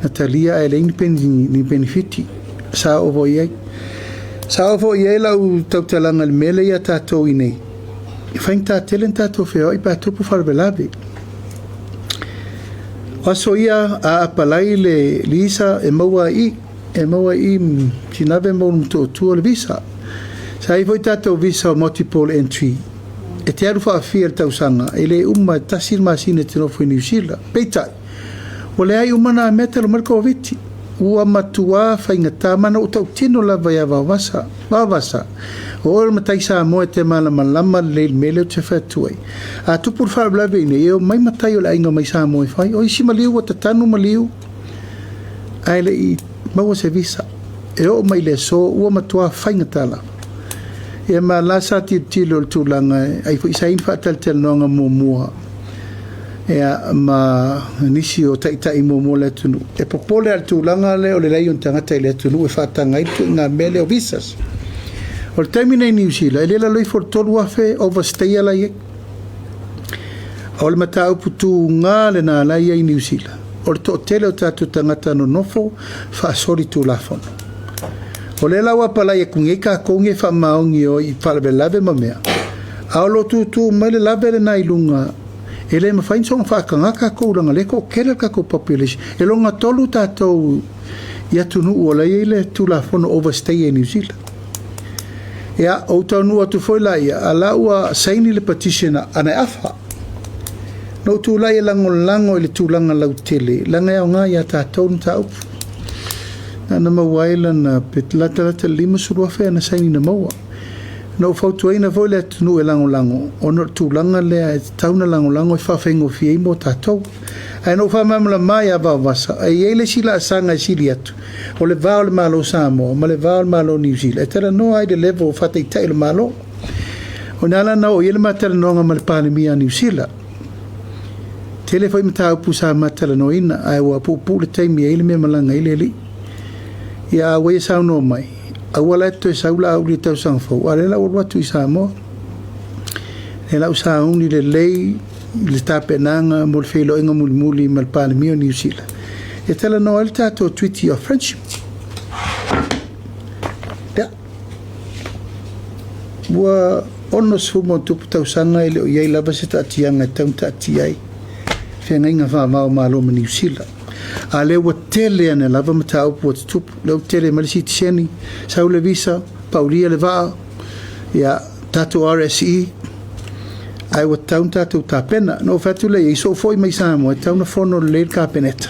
na talia ae leai ni penefiti. Sa oo foi i ai. Sa oo foi i ai lau tautalaga i le mea lea ia tatou i inei, e faigata tele ona tatou feoai pe a tupu faalavelave. O aso ia a apalai le visa e maua ai i, e maua ai i Sinave ma Ulumotootua le visa. Sa i ai foi tatou visa o multiple entry. E te alu faafia i le tausaga, e le uma e tasi le masina e te nofo i Niu Sila. Peitai, ua leai uma na mea talu mai le Koviti. Ua matuā faigata ma na ou tautino lava ia Vaovasa, Vaovasa, o oe o le matai Samoa e te malamalama lelei i le mea lea ou te fai atu ai. A tupu le faalavelave iinei, e omai matai o le aiga mai Samoa e fai. O isi maliu ua tatanu maliu ae le i maua se visa. E oo mai i le aso ua matuā faigata lava. Ia ma la sa tilotilo i le tulaga e ai foi sa i ai ni faatalatalanoaga muamua ia ma nisi o taitai muamua o le atunuu. E popole lava i le tulaga lea o le leai o ni tagata i le atunuu e faataga ai le ituaiga mea lea o visas. O le taimi nei i Niu Sila, e le lalo ifo o le 3,000 overstayer la e i ai. O le mataupu tuga lena la e i ai i Niu Sila, o le toatele o tatou tagata nonofo faasolitulafono. O lea la ua apalai atu nei tatou nei e faamaoni e o i faalavelave ma mea, a o lo o tutu mai le lave lena i luga, e le mafai ona soona faataga tatou leaga o lea e toatele le tatou population. E lona tolu tatou i atunuu o la e i ai le Tulafono overstay i Niu Sila. Ia, ou taunuu atu foi laia, a la ua saini le petition a na e afa. Na ou tulai e lagolago i le tulaga lautele, leaga e aoga ia tatou le mataupu. Na ona maua ai lana, pe latalata i le 50,000 ana saini na maua. Na ou fautuaina foi le atunuu e lagolago, ona o le tulaga lea e tatau ona lagolago e faafaigofie ai mo tatou. Ae na ou faamalamalama ia Vaovasa, e i ai le isi laasaga e sili atu, o le va o le Malo o Samoa ma le va o le Malo o Niu Sila, e talanoa ai i le level faataitai o le Malo. O ina la na oo i ai le ma talanoaga ma le Palemia a Niu Sila. Tele foi mataupu sa ma talanoaina, ae ua puupuu le taimi e i ai le mea malaga ai le alii. Ia a ua ia saunoa mai, aua la e te toe sau Laauli i le tausaga fou, a o lea la ua alu atu i Samoa. Lea la ua sauni lelei le tapenaga mo le feiloaiga mulimuli ma le Palemia o Niu Sila e talanoa ai le tatou Treaty of Friendship. Ia, ua 60+ tausaga e le o i ai lava se taatiaga e tatau ona taatia ai feagaiga faava o Malo ma Niu Sila. A lea ua tele ane lava mataupu ua tutupu. Lea ua tele mai le sitiseni, sau le visa, paulia le vaa, ia, tatou RSE, ae ua tatau ona tatou tapena. Na ou fai atu lea i ai, soo foi mai Samoa, e tatau ona fono lelei le Kapeneta.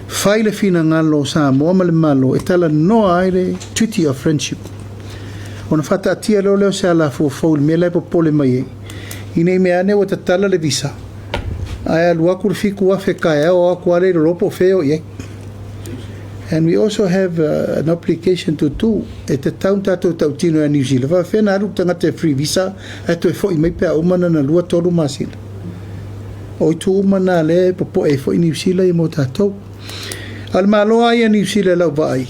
Fai le finagalo o Samoa ma le Malo e talanoa ai le Treaty of Friendship. Ona faataatia loa lea o se alafua fou i le mea la e popole mai ai, ina i mea ane ua tatala le visa, ae alu atu le 7,000 taeao o atu lava lea i lalo po o fea e o i ai. And we also have an obligation to do, e tatau ona tatou tautino ia Niu Sila, faapefea ona alu le tagata e free visa ae toe foi mai pe a uma lana lua tolu masina. O itu uma na lea e popoe ai foi Niu Sila ia mo tatou. A o le Malo lava ia Niu Sila i lau vaai,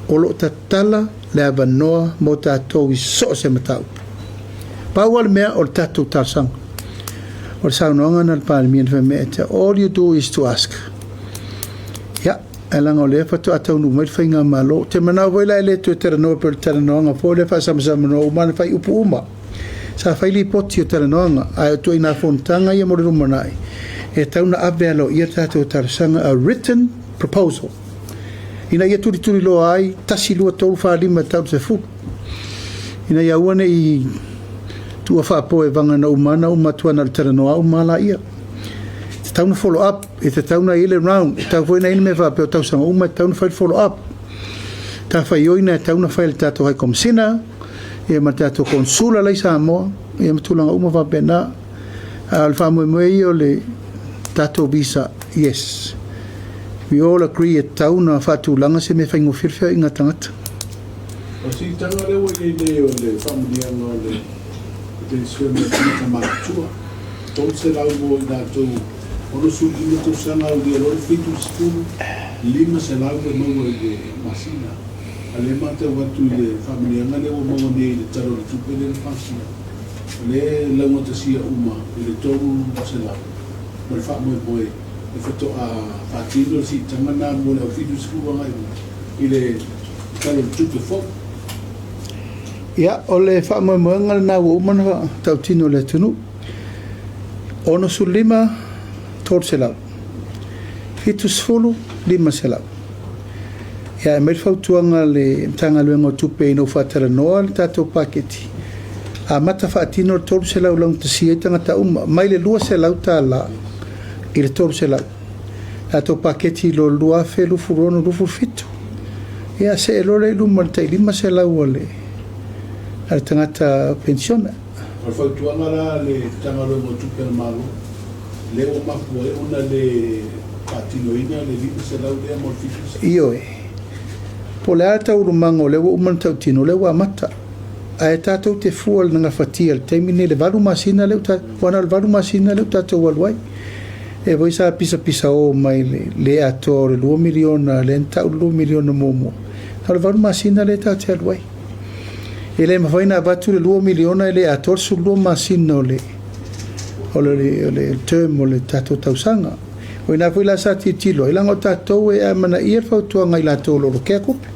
o lo o tatala le avanoa mo tatou i so o se mataupu. Pau lava le mea o le tatou talosaga. O le saunoaga na le Palemia na fai mai, all you do is to ask. Ia, ae leaga o lea faatoa taunuu mai le faigamalo. Ou te manao foi la e le toe talanoa pei o le talanoaga foi lea faasamsamanoa uma na fai upu uma. Sa fai lipoti o talanoaga, ae o ituaiga fonotaga ia mo le lumanai, e tatau ona ave aloaia le tatou talosaga, a written proposal. Ina ia tulituliloa ai, 1, 2, 3, 4, 5 e tau i le 10. Ina ia aua ne i tuua faapoevaga na uma na uma atu ana o le talanoa uma lava laia. E tatau ona follow up, e tatau ona i ai le round, e tatau foi ona i ai le mea faapea o tausaga uma e tatau ona fai le follow up. Matafaioi e tatau ona fai e le tatou High Commissioner, ia ma le tatou Consular la i Samoa, ia ma tulaga uma faapena. A o le faamoemoe ia o le tatou visa, yes. We all agree e tatau ona faatulaga se mea faigofie le feoaiga a tagata. O le siitaga lea ua i ai nei o le faamanuiaga o le penisione a tagata matutua, 300 mo i latou 65 tausaga aulia loa le 70, 500 e maua i le masina. A o lea e matau atu i le faamanuiaga lea ua maua nei i le Tala o le Tupe lea na pasia, o lea e laugatasia uma i le 300 ma le faamoemoe e faatoa faatino le siitaga lena mo le au 70 agai i luga i le Tala o le Tupe fou. Ia, o le faamoemoega lena ua uma ona tautino i le atunuu. 65, 300. 70, 500. Ia, e aumai le fautuaga a le Matagaluega o Tupe ina ua faatalanoa le tatou paketi, amata faatino le 300 laugatasia ai tagata uma, mai le $200 i le 300. Tatou paketi i lo le 2026, 27. Ia, see loa lea i luma i le tai 500 a le, a le tagata penisione. O le fautuaga la a le Matagaluega o Tupe a le Malo, lea ua mafua ai ona le faatinoina le 500 lea mo le 700. Ioe. Po o le a le taualumaga o lea ua uma ona tautino, o lea ua amata. Ae tatou te fua i le gafatia i le taimi lenei i le valu masina lea ua aua na o le valu masina lea ua tatou alu ai. E foi sa pisapisao mai le le atoa o le $2 miliona lea na tau le $2 miliona muamua. Na o le valu masina lea tatou te alu ai. E le mafai ona avatu le $2 miliona e le atoa le 12 masina o le o le, o le term o le tatou tausaga. O ina foi la sa tilotilo ai, leaga o tatou e amanaia le fautuaga i latou o lo o lokea tupe.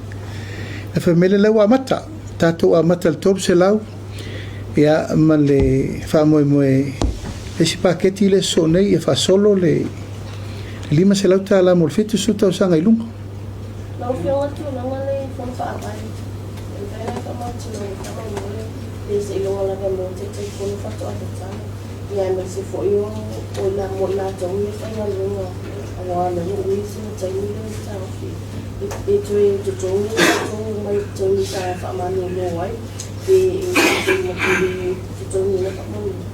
E fai mai lea ua amata, tatou amata i le 300, ia ma le faamoemoe le isi paketi lea sosoo nei ia faasolo le $500 mo le 70 tausaga i luga. Lau Afioga tulaga le Fono Faavae, e mafai ona e faamautinoa i le faamolemole pe seiloga lava mo Taitaifono faatoa tatala, ia aemaise foi o mo i latou ia faigaluega aua o lea ua ui sina taimi lea e taofi e toe totogi i latou mai le taimi sa faamalolo ai pe e toe totogiina faamolemole.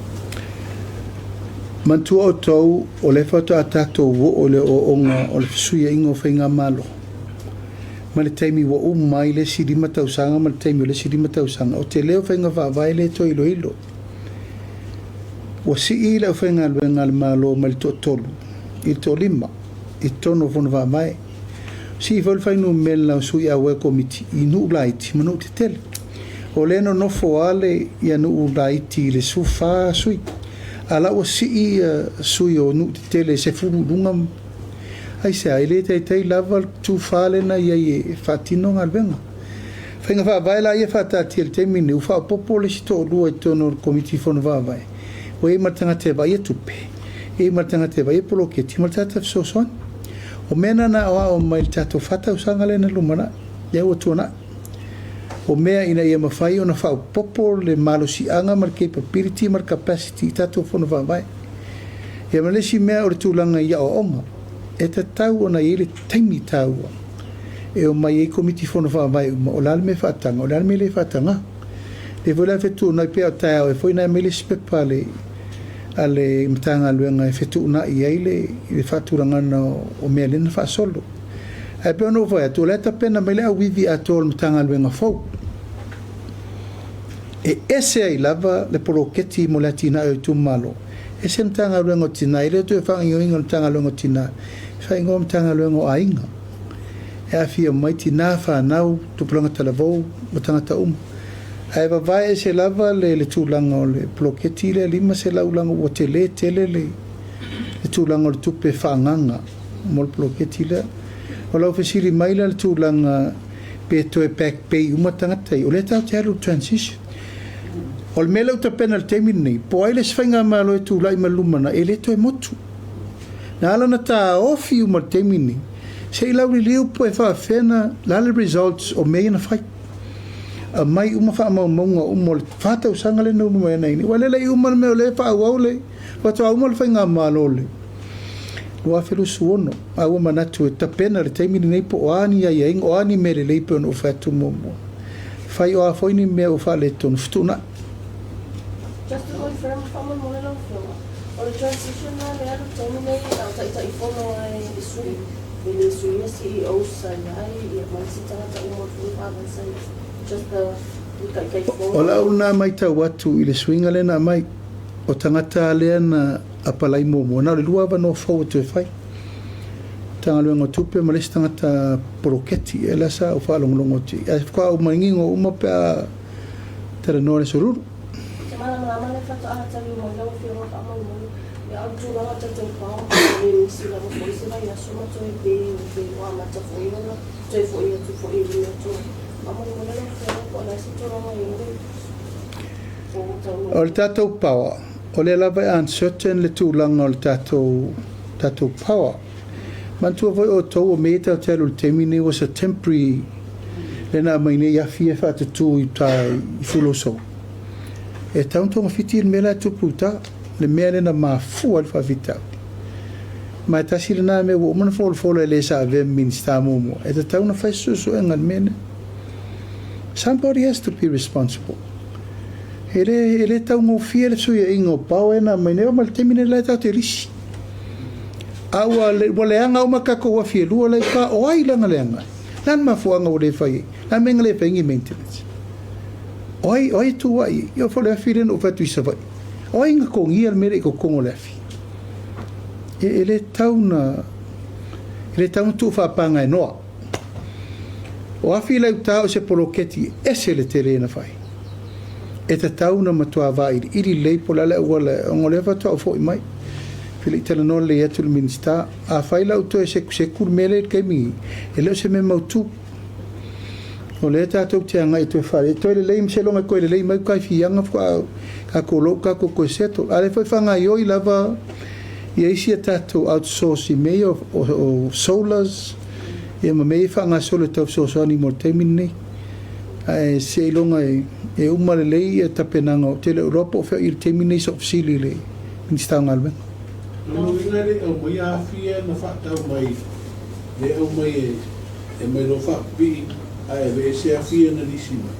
Manatua outou, o lea faatoa tatou oo i le ooooga o le fesuiaiga o faigamalo, mai le taimi ua uma ai le isi 5 tausaga ma le taimi o le isi 5 tausaga, o tele o faiga faavae lea e toe iloilo. Ua sii le aufaigaluega a le Malo mai le toatolu i le toalima i totonu o fono faavae. Sii foi le fuainumera o sui auai o komiti i nuu laiti ma nuu tetele. O lea e nonofo lava le ia nuu laiti i le 14 sui, a o la ua sii ia sui o nuu tetele e 10 i luga. Aisea? E le taitai lava le tufa lea na i ai e faatino galuega. Faiga faavae la ia faataatia i le taimi lenei, ua faaopoopo le isi toalua i totonu o le Komiti Fono Faavae, ua i ai ma le tagata e vaaia tupe, e i ai ma le tagata e vaaia poloketi ma le tagata fesoasoani. O mea na na aoao mai i le tatou fa tausaga lea na lumanai, lea ua tuanai. O mea ina ia mafai ona faaopoopo le malosiaga ma le capability ma le capacity i tatou Fono Faavae. Ia ma le isi mea o le tulaga i aoaoga, e tatau ona i ai le taimi taua e omai ai Komiti Fono Faavae uma, o le a le mea e faataga, o le a le mea e le faataga. Lea foi la e fetuunai pea o taeao e foi na aumai le isi pepa a le a le Matagaluega e fetuunai ai le le faatulagaga o mea lea na faasolo. Ae pei ona ou fai atu, o la e tapena mai le auivi atoa o le Matagaluega fou. E ese ai lava le poloketi mo le atinae o itumalo, ese le Matagaluega o Tina, e le o toe faagaoioiga o le Matagaluega o Tina, e faaigoa Matagaluega o Aiga. E aafia uma ai tina, fanau, tupulaga talavou ma tagata uma. Ae vavae ese lava le, le tulaga o le poloketi lea 500 leaga ua tele tele le, le tulaga o le tupe faaagaga mo le poloketi lea. O lau fesili mai la le tulaga pe toe back pay uma tagata ia, o lea tatou te alu i le transition. O le mea lea ua tapena i le taimi lenei, po o ai le isi faigamalo e tulai mai i le lumanai, e le toe motu. Na ala ona taofi uma i le taimi lenei, Se i lauliliu po e faapefea na, le a le results o mea ia na fai. Aumai uma faamaumauga uma o le fa tausaga lea na ulu mai ai nei. Aua o lea e le i uma le mea o lea e faaauau le, faatoa uma le faigamalo i le 2026, a ua manatu e tapena i le taimi lenei po o a ni aiaiga, o a ni mea lelei pei ona ou fai atu muamua. Fai o a foi ni mea ua faaletonu, fetuunai. Just to confirm, faamolemole lau Afioga, o le transition la lea i le taimi nei a o Taitaifono ai i sui, e le suia CEOs sa i ai ia ma isi tagata uma foi faavae sa i ai, just the le Taitaifono. O lau lena matau atu i le suiga lea na aumai, o tagata lea na apalai muamua, na o le lua avanoa fou e toe fai. Matagaluega o Tupe ma le isi tagata poloketi, ia lea sa ou faalogologo atu i ai, ae faatoa ou manino uma pe a talanoa i le aso Lulu. Te malamalama le faatoa taliu mai lau Afioga faamolemole, ia o le tulaga o tatou power e le misi lava foi se vaiaso ma toe pe pe ua amata foi ona toe foi atu foi i le mea tuai. Faamolemole lau Afioga po o le a se tulaga i ai le O le tatou power, o lea lava e uncertain le tulaga o le tatou tatou power. Manatua foi outou o mea ia tatou te alu i le taimi lenei was a temporary lea na aumai nei afi ia e faatutu i uta i Fuloso. E tatau ona togafiti le mea la e tupu i uta, le mea lea na mafua ai le faafitauli. Ma e tasi lena mea ua uma ona folafola e le sa avea ma Minisita muamua, e tatau ona fai se suesuega i le mea lea. Somebody has to be responsible. E le, e le taugofie le fesuiaiga o power na aumai nei, oo mai le taimi nei la e tatou te lisi. A ua, ua leaga uma tatou afi e lua la i uta, o ai la na leaga ai? Le a le mafuaaga ua le fai ai? Le a le mea na le fai ai ni maintenance? O ai, o ai e tu ai ai? Ia foi le afi lea na ou fai atu i Savaii. O ai na togia le mea lea i totonu o le afi? E, e le tatau na, e le tatau na tuu faapagaenoa. O afi la i uta o se poloketi ese le tele na fai. E tatau na matua vailiili lelei po o le a le auala ona o lea faatoa ou foi mai. Pe le i talanoa lelei atu le Minisita. Afai la ua toe sekuseku le mea lea i le taimi nei, e le o se mea mautu. O lea tatou te agai e toe faalelei, e toe lelei ma seiloga e toe lelei mai uta i Fiaga faatoa tatou loa ua tatou toe settle. A o lea foi e faagaoioi lava ia isi a tatou outsource i mea ia o solars ia ma mea ia e faagasolo e tau fesoasoani mo le taimi lenei. Ae seiloga e uma lelei ia tapenaga, ou te le o iloa po o fea o i le taimi lenei sa ou fesili i le Minisita o Galuega. Lona uiga e le i aumaia afi ia na faatau mai le aumai e e mai loa faapipii ae aveese afi ia na lisi mai.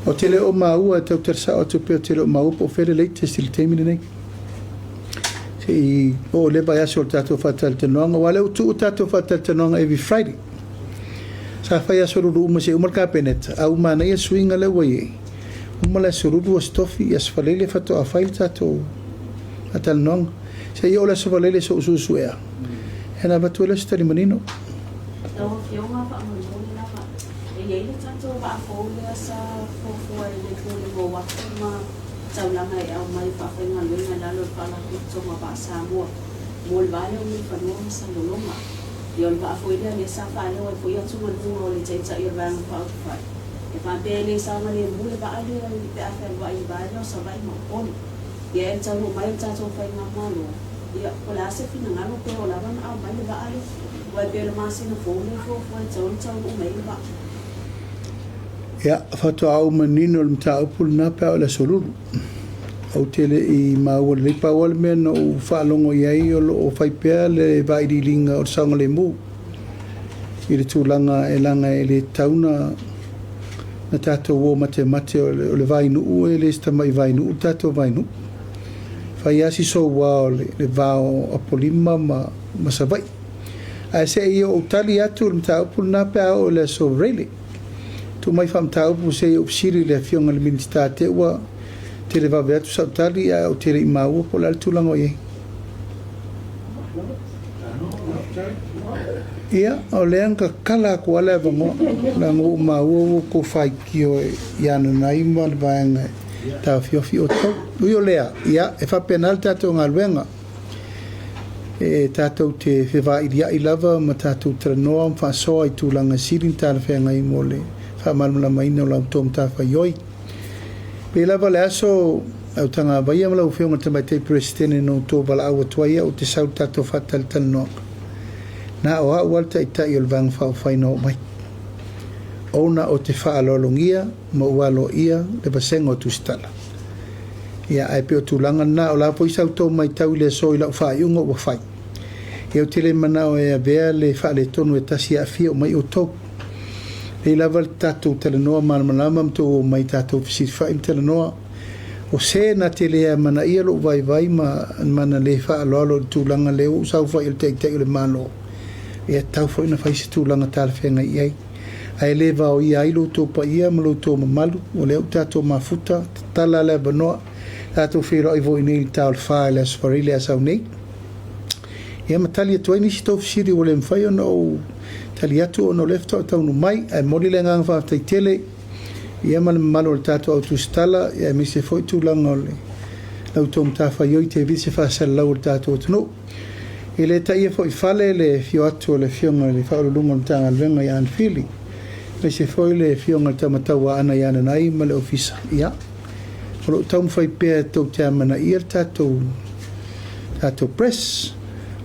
Ou te le o maua, e tau tali sao atu pea ou te le o maua po o fea le latest i le taimi lenei. Se i oo i lea vaiaso o le tatou faatalatalanoaga, aua o lea ua tuu tatou faatalatalanoaga every Friday. Sa fai Aso Lulu uma se i uma le Kapeneta, a ua manaia le suiga lea ua i ai. Uma le Aso Lulu, Aso Tofi, Aso Faraile faatoa fai le tatou faatalanoaga. Se i oo le Aso Faraile se i ou suesuea, ona avatu ai lea o se tali manino. Lau Afioga faamolemole lava, e i ai le tatou vaa fou lea sa fuafua e le Pulega o Uafu ma Taulaga e aumai faafaigaluega i lalo o le Faalapotopotoga Vaa Samoa mo le va lea o Mulifanua ma Salelologa. Ia o le vaa foi lea lea sa faaleo ai foi atugaluga o le Taitai o le Vaega Faaupufai e faapea e le saogalemu le vaa lea pe a fealuai i le va lea o Savaii ma Upolu. Ia e taunuu mai le tatou Faigamalo, ia po o le a se finagalo pe o lava ona aumai le vaa lea, aua e pei o le masina fou lea e fuafua e tatau ona taunuu mai ai le vaa. Ia, faatoa ou manino i le mataupu lena pe a oo i le Aso Lulu. Ou te le i maua lelei. Pau lava le mea na ou faalogo i ai o lo o fai pea le vailiiliga o le saogalemu i le tulaga e leaga e le tatau na na tatou o matemate o le, o le vainuu e le se tamai vainuu le tatou vainuu. Fai lava si soua o le, le va o Apolima ma, ma Savaii. Ae se i ou tali atu i le mataupu lena pe a oo i le aso Rayleigh. Tuu mai faamataupu se i ou fesili i le Afioga i le Minisita te ua televave atu sau tali ae ou te le i maua po o le a le tulaga o i ai. Ia, o lea na tatala atu lava le avanoa, leaga ua ou maua ua outou faitio ia Nanai ma le vaega e taofiofi outou. Ui o lea, ia, e faapena le tatou galuega. E tatou te fevailia'i lava ma tatou talanoa ma faasoa i tulaga sili ma talafeagai mo le faamalamalamaina o la outou matafaioi. Pei lava le aso Autagavaia ma lau Afioga i le Tamaitai Peresetene na outou valaau atu ai au ou te sau i le tatou faatalatalanoaga. Na o au lava le Taitai o le Vaega Faaupufai na oo mai, ona ou te faaaloalogia ma ou aloaia le vasega o Tusitala. Ia, ae pei o tulaga na, o le a foi sa outou matau i le aso i lau faaiuga ua fai. Ia, ou te le manao e avea le faaletonu e tasi e aafia uma ai outou. Lelei lava le tatou talanoa malamalama ma tou omai tatou fesilafai ma talanoa. O se na te le amanaia lou vaivai ma ma na le faaaloalo i le tulaga lea ua ou saofai ai i le Taitai o le Malo, e tatau foi ona fai se tulaga talafeagai i ai. Ae le vaoia ai lo outou paia ma lo outou mamalu, o lea ua tatou mafuta, tatala le avanoa, tatou feiloai foi nei i le ta o le 4 i le Aso Faraile a sau nei. Ia ma tali atu ai nisi tou fesili ua le mafai ona ou tali atu ona o lea faatoa taunuu mai. Ae momoli le agaga faafetai tele ia ma le mamalu o le tatou au tusitala, ia aemaise foi tulaga o le la outou matafaioi tele se faasalalau o le tatou atunuu. E le taia foi i fale le afio atu o le Afioga i le Faauluuluga o le Matagaluega ia Anefili, aemaise foi le Afioga i le Tama Tauaana ia Nanai ma le Ofisa. Ia, o lo o taumafai pea tou te amanaia le tatou tatou press.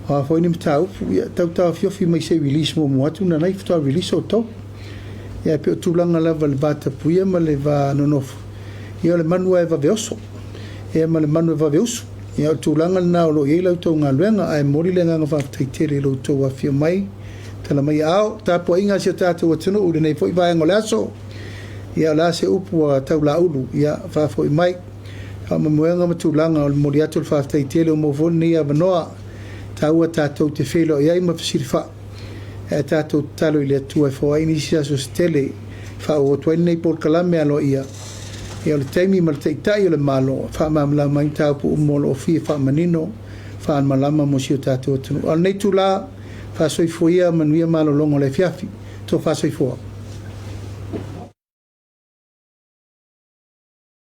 O a foi ni mataupu, ia tau taofiofi mai se i release muamua atu Nanai faatoa release outou. Ia e pei o tulaga lava i le va tapuia ma le va nonofo, ia o le manu lava e vave oso, ia ma le manu e vave usu. Ia o le tulaga lena o lo o i ai la outou galuega, ae momoli le agaga faafetai tele i lo outou afifio mai, tala mai aao, tapuaiga a si o tatou atunuu i lenei foi vaega o le aso. Ia o le a se upu ua taulaulu, ia faafoi mai. Faamoemoega ma tulaga o le momoli atu o le faafetai tele ua maua foi lenei avanoa taua tatou te feiloai ai ma fesilafai. Ae tatou tatalo i le Atua e foai nisi aso se tele e faaauau atu ai lenei polokalame aloaia. Ia o le taimi ma le Taitai o le Malo e faamalamalama ai mataupu uma o lo o fia faamanino, faamalamalama mo si o tatou atunuu. A o lenei itula, faasoifua ia manuia malologa o le afiafi. Tofa soifua.